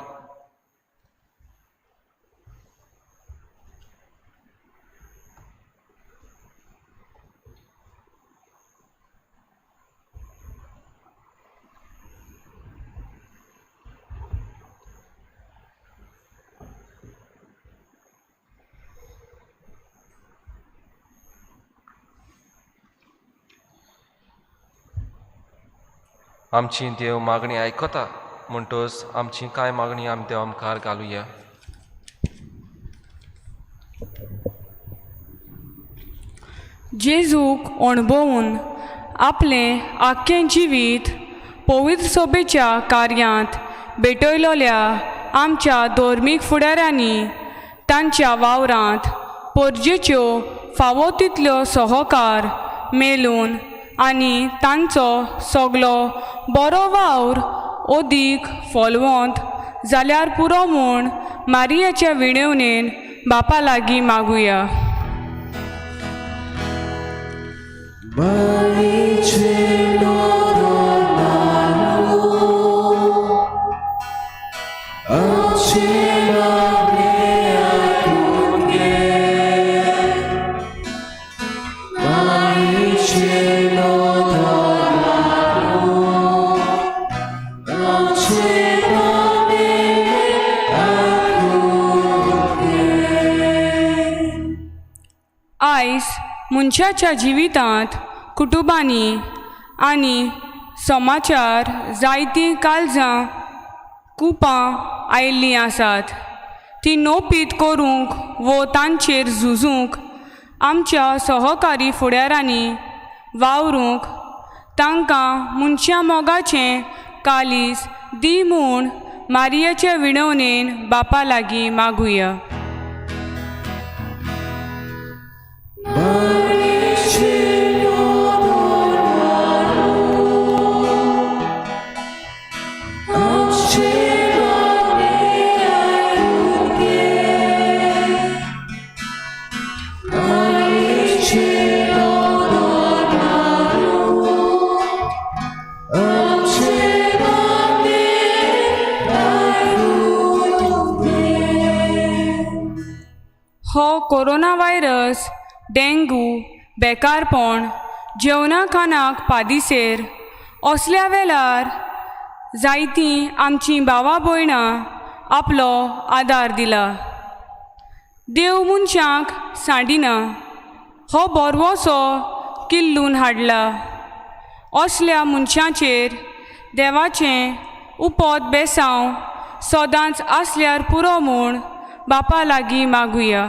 आमची देव मागणी आयकता म्हणटच आमची कांय मागणी आमी देवा मुखार घालुया. जेजूक अणभवून आपलें आख्खें जिवीत पवित्र सभेच्या कार्यांत भेटयलोल्या आमच्या धर्मीक फुडाऱ्यांनी तांच्या वावरांत परजेच्यो फावो तितल्यो सहकार मेलून आनी तांचो सगलो बरो वावर अदीक फोलवंत जाल्यार पुरो म्हूण मारियाच्या विणवणेन बापा लागीं मागुया. आयज मनशाच्या जिवितांत कुटुंबांनी आनी समाचार जायतीं काळजां कुपां आयिल्लीं आसात. ती नोपीत करूंक वो तांचेर झुजूंक आमच्या सहकारी फुडारांनी वावरूंक तांकां मनशां मोगाचें कालीस दी म्हूण मारियाच्या विणवणेन बापा लागीं मागुया. हो कोरोना व्हायरस, डेंगू, बेकारपण, जेवणा खाणाक पादिसेर असल्या वेळार जायतीं आमचीं भावा भयणां आपलो आदार दिला. देव मनशांक सांडिना, हो बरवसो किल्लून हाडला. असल्या मनशांचेर देवाचें उपत बेसांव सदांच आसल्यार पुरो म्हूण बापा लागीं मागुया.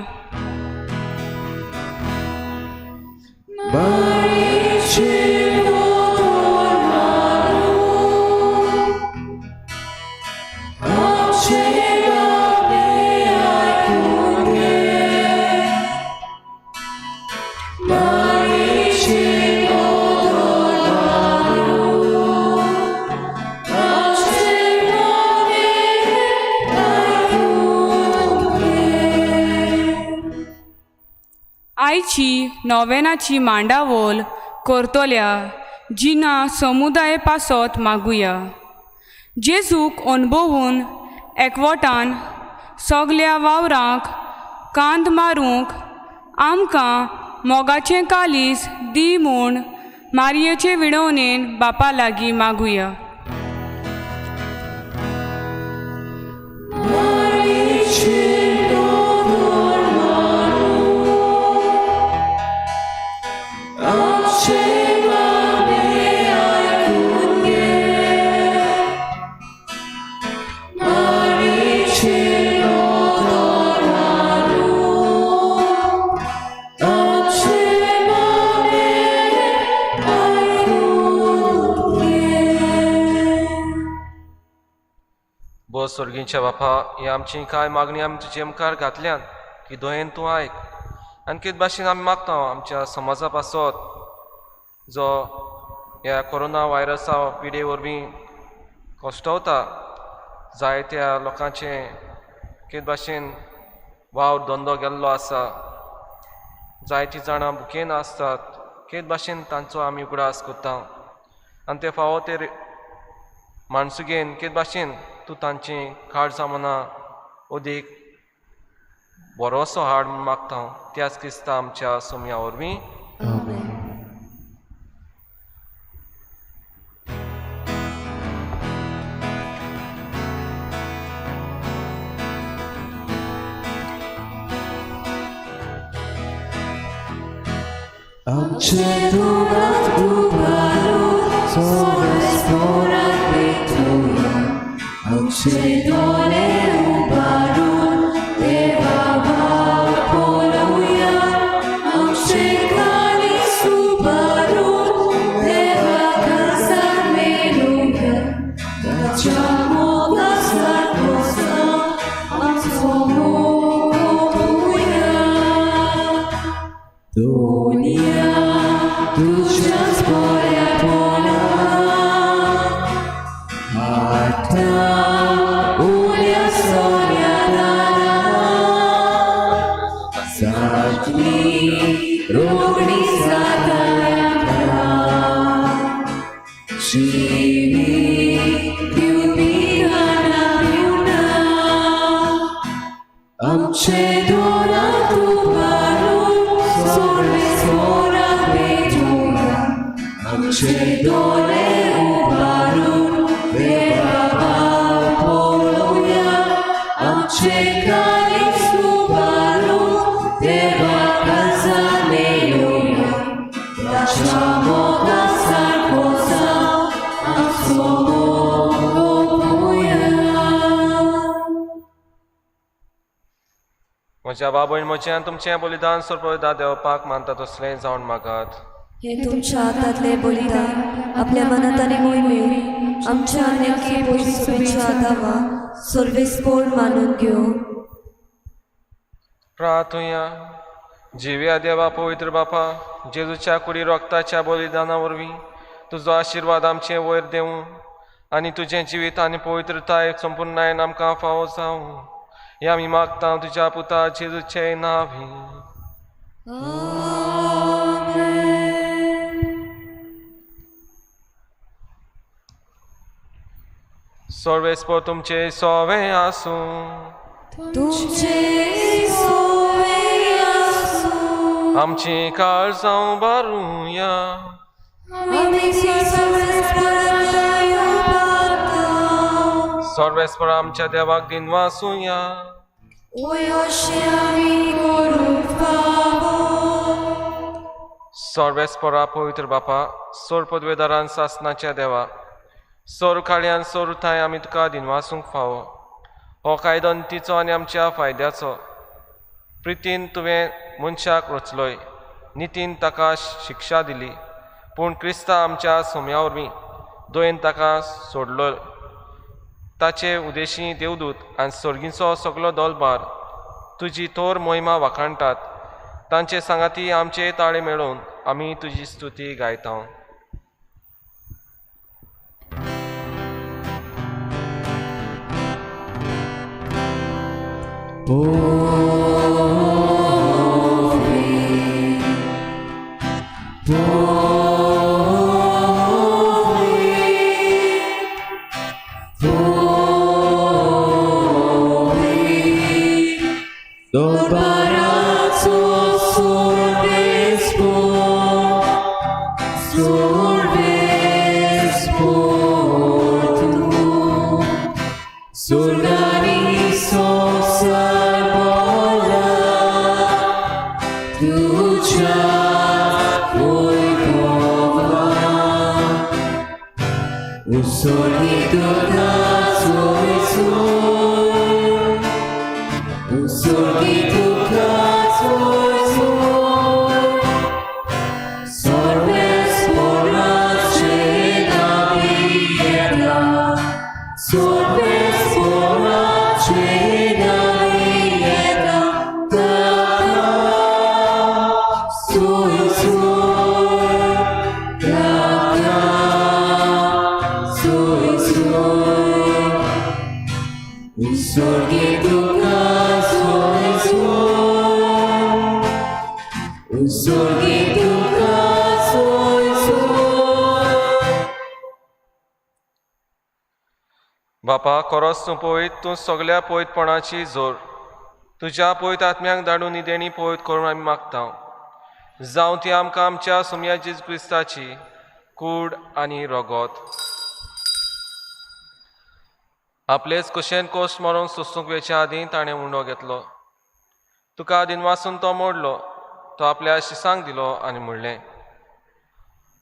आयची नोवेनाची मांडावळ करतल्या जिना समुदाय पासत मागुया. जेजूक अणभवून एकवटान सगल्या वावरांक कांद मारूंक आमकां मोगाचें कालीस दी म्हूण मारयेचे विणवणेन बापा लागीं मागुया. स्वर्गींच्या बापा, ही आमची कांय मागणी आमी तुजे मुखार घातल्यान की दोयेन तूं आयक. आनी कितें भाशेन आमी मागता आमच्या समाजा पासत जो ह्या कोरोना व्हायरसा पिडे वरवीं कश्टवता, जायत्या लोकांचें कितें भाशेन वावर धंदो गेल्लो आसा, जायतीं जाणां भुकेन आसतात, कितें भाशेन तांचो आमी उगडास करता आनी ते फावो ते माणसुगेन कितें भाशेन तूं तांची काळजां मनां अदीक बरोसो हाड म्हूण मागता. त्याच क्रिस्ता आमच्या सोमया वरवीं. आमचे दुरात उबारून सोमेस. आमचे दोळे उबारून देवा भाव पळोवया, आमचे काळीज उबारून देवा काळजाक मेळुया. ताच्या मोगा सारको जावन आमचो मोग ओंपुया. दुनिया तुझ्याच बऱ्यापणा हाडटा उण्या सोन्या दारा जातली रोगणी जाता आमकां जिवीत दिवपी खाणा पिवणा आमचे दोनात उबारून सर्वेस्पोराक भेटुया. आमचे दोळे उबारून देवा भाव पळोवया, आमचे काळीज उबारून देवा काळजाक मेळुया. ताच्या मोगा सारको जावन आमचो मोग ओंपुया. म्हज्या बाबून म्हजें आनी तुमचें बलिदान सोरपदा देवपाक मानता तसलें जावन मागात. हे तुमच्या हातांतले बलिदान आपल्या मनात आनी मोहिमेन आमच्या आनी पयसुबेच्या दावा सर्वेस्पोर मानून घेवं. प्रार्थुया. जिव्या देवा पवित्र बापा, जेजूच्या कुडी रोगताच्या बलिदाना वरवीं तुजो आशिर्वाद आमचे वयर देवूं आनी तुजें जिवीत आनी पवित्रताय संपुर्णायन आमकां फावो जावं. हें आमी मागता तुज्या पुता जेजूचे नांवी. आमेन. सर्वेस्पोर तुमचे सोवे आसूं. तुमचे सोवे आसूं. आमची काळजां उबारुया. आमी सर्वेस्पोराक उबारता. सर्वेस्पोर आमच्या देवाक दिनवासुया. वय अशें आमी करूंक फावो. सर्वेस्पोरा पवित्र बापा, सोर पदवेदारान सासनाच्या देवा, सोर काळयान सोर थांय आमी तुका दिनवासूंक फावो. हो कायदो तिचो आनी आमच्या फायद्याचो. प्रितीन तुवें मनशाक रचलोय, नितीन ताका शिक्षा दिली, पूण क्रिस्ता आमच्या सोम्या वरवीं दोयेन ताका सोडलो. ताचे उदेशी देवदूत आनी सर्गीचो सगलो दोलबार तुजी थोर मोहिमा वाखाणटात. तांचे सांगाती आमचे ताळे मेळोवन आमी तुजी स्तुती गायता. Dorbarazzo sorvespor, sorvespor tu, sorganiso sarbola, tucia voivova, un sorrito da sol, un sorrito बापा, खरोच तूं पवित्र, तूं सगल्या पवित्रपणाची जोर. तुज्या पवित्र आत्म्याक धाडून ही देणी पवित्र करून आमी मागता. जावं ती आमकां आमच्या सोम्या जेजू क्रिस्ताची कूड आनी रगत. आपलेच कुशेन कोश्ट मारून सोसूंक वेच्या आदीं ताणें उंडो घेतलो. तुका दिनवासून तो मोडलो, तो आपल्या शिसांक दिलो आनी म्हणलें,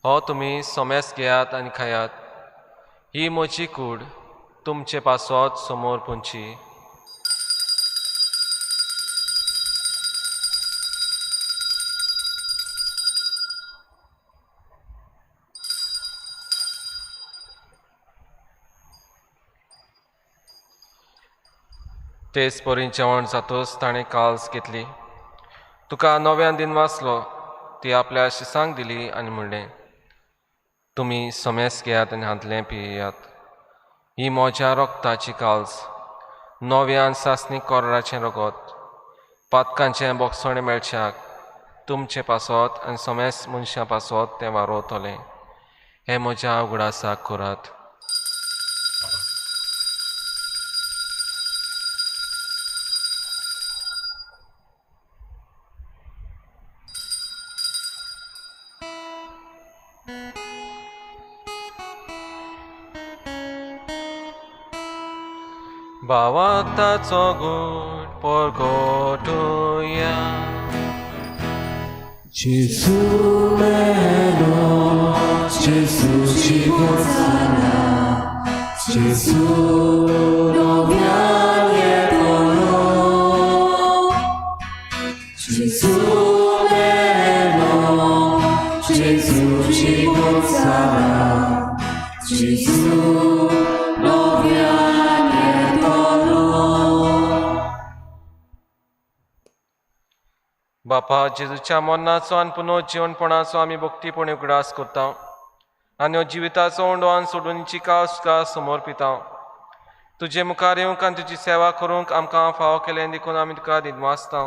हो तुमी सोमेस घेयात आनी खायात, ही म्हजी कूड तुमचे पासत समोर पुंची. तेच परी जेवण जातूच ताणें काल्स घेतली, तुका नव्यान दिन वाचलो, ती आपल्या शिसांक दिली आनी म्हणलें, तुमी समेस घेयात आनी हांतलें पियात. ही म्हज्या रोगताची काल्स, नव्यान सासणी कोराचें रगत, पातकांचें बोगसणें मेळच्याक तुमचे पासत आनी समेस मनशां पासत तें वारोवतलें. हें म्हज्या उगडासाक करात. भावार्थाचो गूण परगटुया. Gesù meno, Gesù ci consola, Gesù noviamo Gesù meno, Gesù ci consola, Gesù noviamo. बापा, जेजूच्या मरणाचो आनी पुनर्जिवनपणाचो आमी भक्तीपणी उगडास करता आनी जिविताचो उंडो आनी सोडूनची कास तुका समर्पिता. तुजे मुखार येवंक आनी तुजी सेवा करूंक आमकां फावो केलें देखून आमी तुका दिनवासता.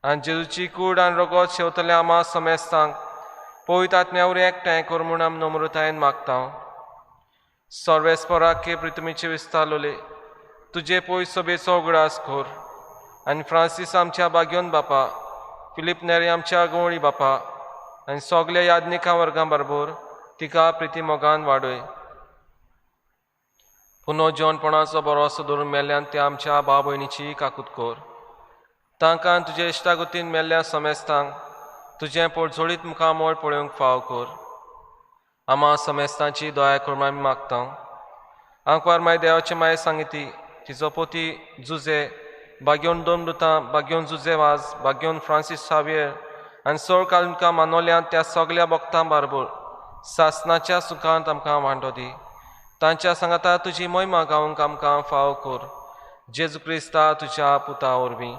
आनी जेजूची कूड आनी रगत शेवतल्या आमा समेस्तांक पवित्र आत्म्या वरवीं एकठांय कर म्हूण आमी नम्रतायेन मागता. सर्वेस्पराक प्रितमीचे विस्तारलोले तुजे पयस सभेचो उगडास कर आनी फ्रांसीस आमच्या बाग्योन बापा, फिलीप नेरी आमच्या गवळी बापा आनी सगल्या याज्ञिकां वर्गां बरोबर तिका प्रिती मोगान वाडय. पुनो जेवणपणाचो बरोसो धरून मेल्ल्यान त्या आमच्या भाव भयणीची काकूत कर. तांकां तुजे इश्टागतीन मेल्ल्या समेस्तांक तुजें पोटझोळीत मुखामळ पळोवंक फाव कर. आमा समेस्तांची दया करून आमी मागता. आंकवार माय देवाचे माये सांगिती तिचो पोती जुजे, बाग्योन दोन दुतां, बाग्योन जुजे वाज, बाग्योन फ्रांसीस सावियर आनी सोळ कालुका मानोल्यान त्या सगल्या भक्तां बारबोर सासनाच्या सुखांत आमकां वांटो दी. तांच्या सांगाता तुजी मोहिमा गावंक आमकां फाव कर. जेजू क्रिस्ता तुज्या पुता वरवीं.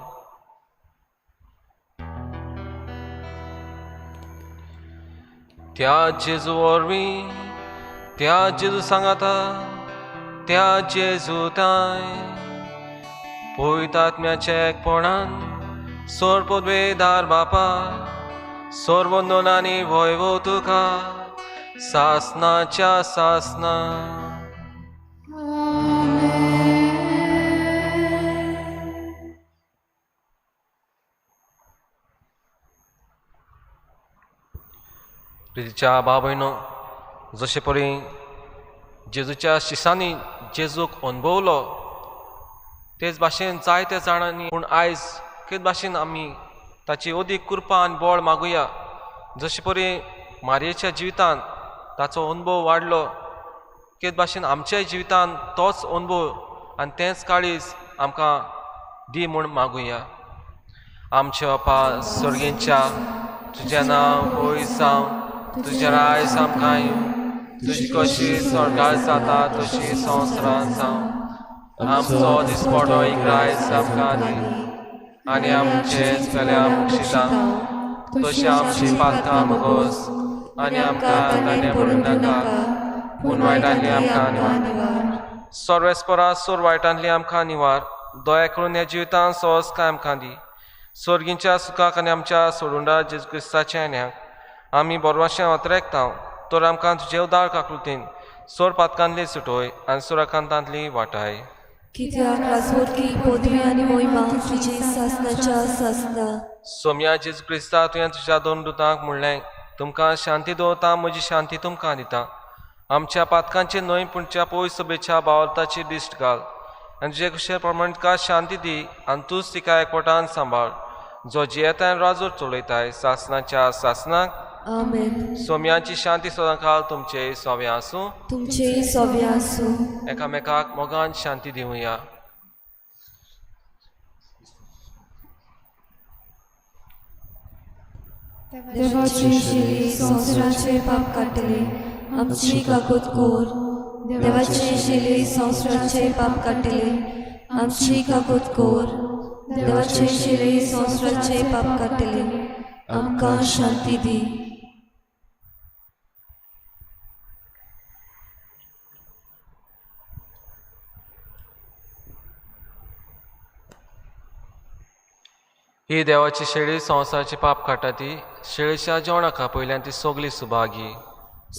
त्या जेजू वरवीं, त्या जेजू सांगाता, त्या जेजू ताय पवित्र आत्म्याच्या एकपणान सोर पदवेदार बापा, सोर आनी वैभव तुका सासनाच्या सासना. प्रितीच्या भाव भयणो, जशे परी जेजूच्या शिसांनी जेजूक अणभवलो तेच भाशेन जायते जाणांनी, पूण आयज तेच भाशेन आमी ताची अदीक कृपा आनी बळ मागुया. जशे परी मारयेच्या जिवितान ताचो अणभव वाडलो तेच भाशेन आमच्याय जिवितान तोच अणभव आनी तेंच काळीज आमकां दी म्हूण मागुया. आमच्या बापा सर्गेंच्या, तुजें नांव पयस जावं, तुजें राज आमकां येवं, तुजी कशी स्वर्गार जाता तशी संवसारांत जावं. आमचो दिसपडो एक रायस आमकां दी आनी आमचे चल्या बक्षिता तशी आमची पातकां मगोस आनी आमकां दांडे पडूं नाका, पूण वायटांतली आमकां निवार. सर्वेस्परा सोर वायटांतली आमकां निवार. दया करून ह्या जिवितांत सहज काय आमकां दी. सोर्गींच्या सुखाक आनी आमच्या सोडुंडा जेजू क्रिस्ताच्या न्याक आमी बरवाशें अत्रेकता तर आमकां तुजे उदार काकृतीन सोर पातकांतली सुटोय आनी सुराकांतांतली वाटाय. कित्याक राजवटकी पदवी आनी मोहिमा तुजी सासनाच्या सासना. सोम्या जेजू क्रिस्ता, तुवें तुज्या दोन दुतांक म्हणलें, तुमकां शांती दवरता, म्हजी शांती तुमकां दिता. आमच्या पातकांचे न्हय पूण तुज्या पयस सभेच्या बावलताची दिश्ट घाल आनी तुजे कशे प्रमाण तुका शांती दी आनी तूंच तिका एकवटान सांबाळ, जो जियेता आनी राजवट चलयताय सासनाच्या सासनाक. आमेन. सोम्यांची शांती सदांकाळ तुमचे सोवे आसूं. तुमचेय सोबे आसूं. एकामेकाक मोगान शांती दिवया. देवाची शिरी संवसाराचे पाप काडटली, आमची काकूत कोर. देवाची शिरी संवसाराचे पाप काडटली, आमची काकूत कोर. देवाची शिरी संवसाराचे पाप काडटली, आमकां शांती दी. ही देवाची शेळी संवसाराची पाप काडटा ती शेळीच्या जेवणाक पयल्यान ती सगली सुभागी.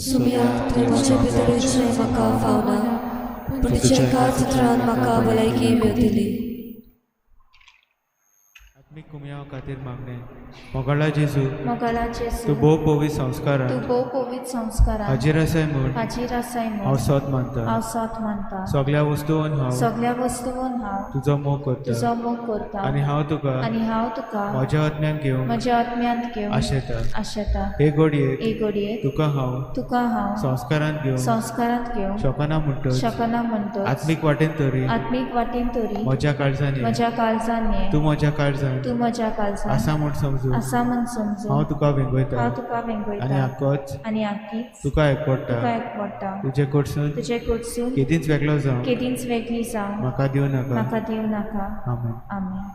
सुम्या, तुवें म्हजे भितर येवचें म्हाका फावना, पूण तुज्या एकाच उतरान म्हाका भलायकी मेवतली. आत्मीक कुमयाव खातीर मागणें. मोगाळा जेजू, मोगाळा जेजू, तूं भोव पवित्र संस्कारान तूं भोव पवित्र संस्कारान हाजीर आसाय म्हूण हाजीर आसाय हांव म्हूण सोत मानता. हांव सोत मानता. सगल्या वस्तून हांव सगल्या वस्तून हांव तुजो मोग करता तुजो मोग करता आनी हांव तुका आनी हांव तुका म्हज्या आत्म्यान घेवंक म्हज्या आत्म्यांत घेवंक आशेता. आशेता. हे घडयेक हे घडयेक तुका हांव तुका हांव संस्कारांत घेवंक संस्कारांत घेवंक शकना म्हणटच शकना म्हणटच आत्मीक वाटेन तरी आत्मीक वाटेन तरी म्हज्या काळजान ये. म्हज्या काळजान ये. तूं म्हज्या काळजान तूं म्हज्या काळजान आसा म्हूण समजून आसा म्हूण समजून हांव तुका वेंगयता हांव तुका आनी वेंगयता आकोच आनी आकीच तुका एकवडटा. तुका एकवडटा. तुजे कडसून तुजे कडसून केदींच वेगळो जावं केदींच वेगळी जावं म्हाका दिवं नाका. म्हाका दिवं नाका. आमेन. आमेन.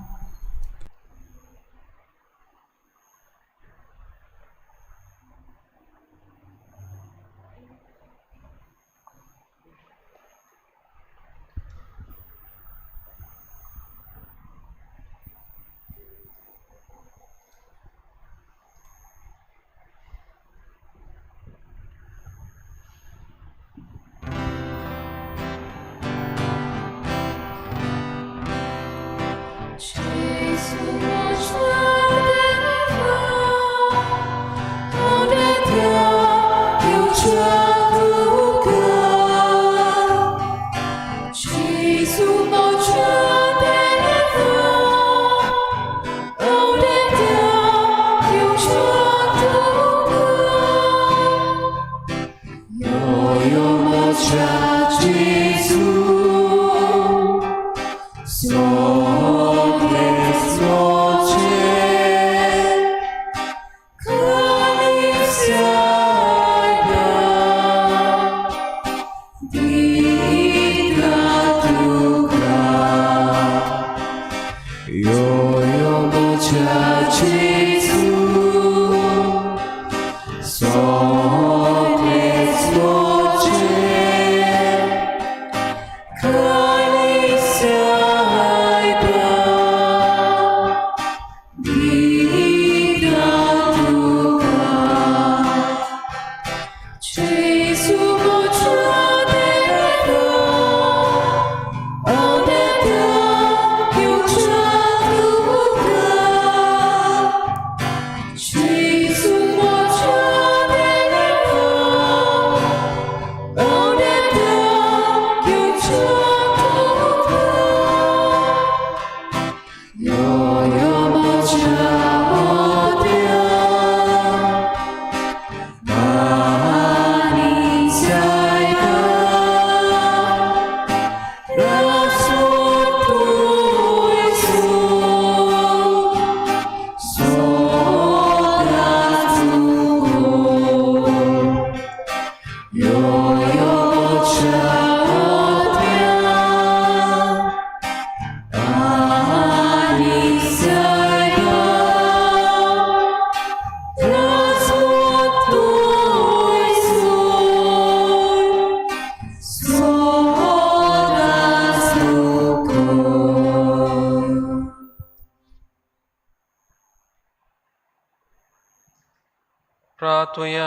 प्रार्थुया.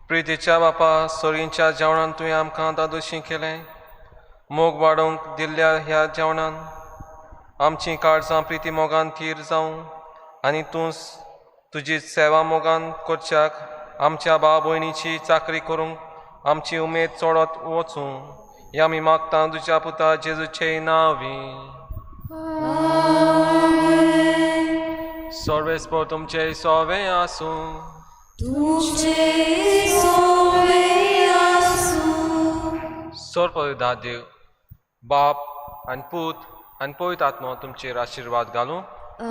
प्रितीच्या बापा, सोरींच्या जेवणान तुवें आमकां दादोशी केलें. मोग वाडोवंक दिल्ल्या ह्या जेवणान आमचीं काळजां प्रिती मोगान थीर जावं आनी तूं तुजी सेवा मोगान करच्याक आमच्या भाव भयणीची चाकरी करूंक आमची उमेद चडत वचूं. ह्या आमी मागता तुज्या पुता जेजूचे नांवी. सर्वेस्पोर तुमचे सोवे आसूं. तुमचे सोवे आसूं. सोर देव बाप आनी पूत आनी पवित्र आत्मो तुमचेर आशिर्वाद घालूं.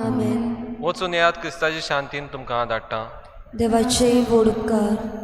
आमेन. वचून येयात, क्रिस्ताची शांतीन तुमकां धाडटा. देवाचे व्हड उपकार.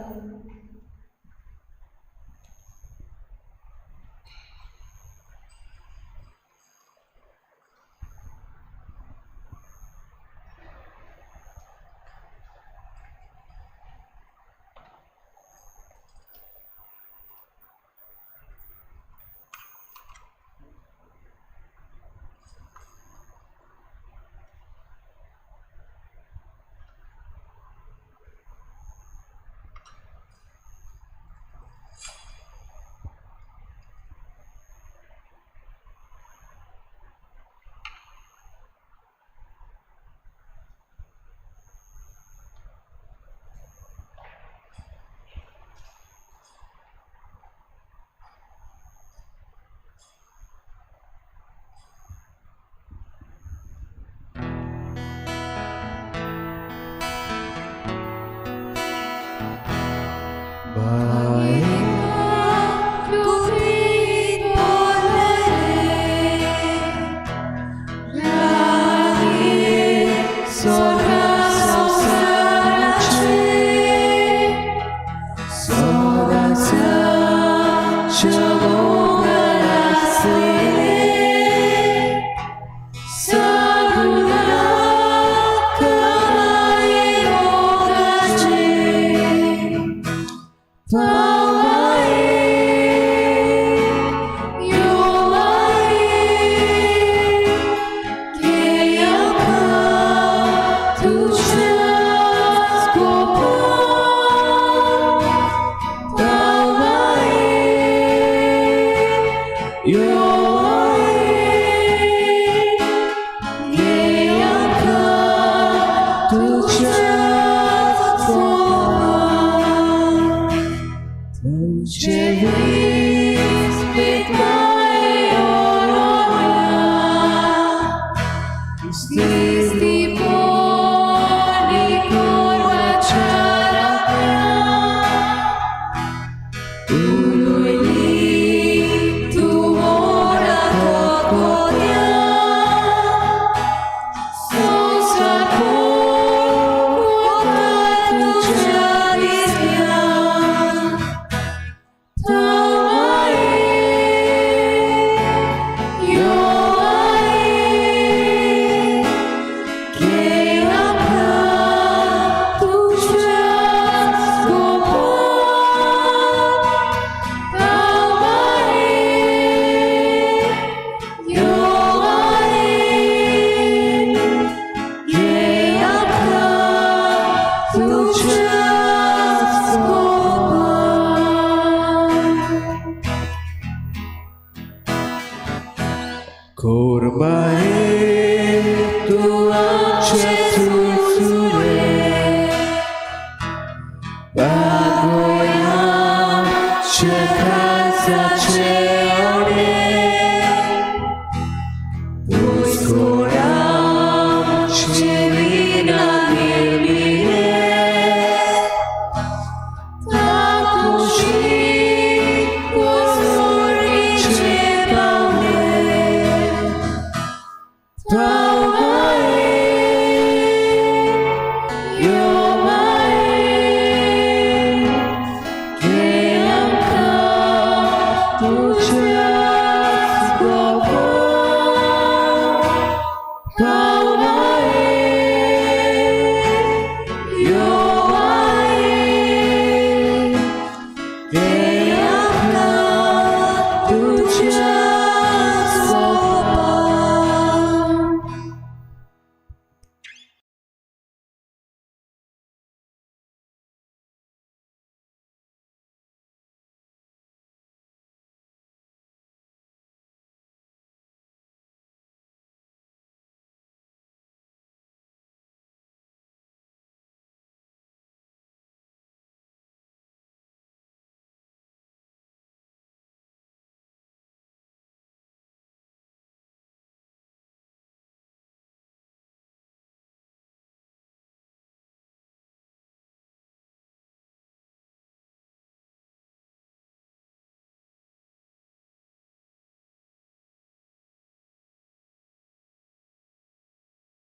Bagoya, Chekaza.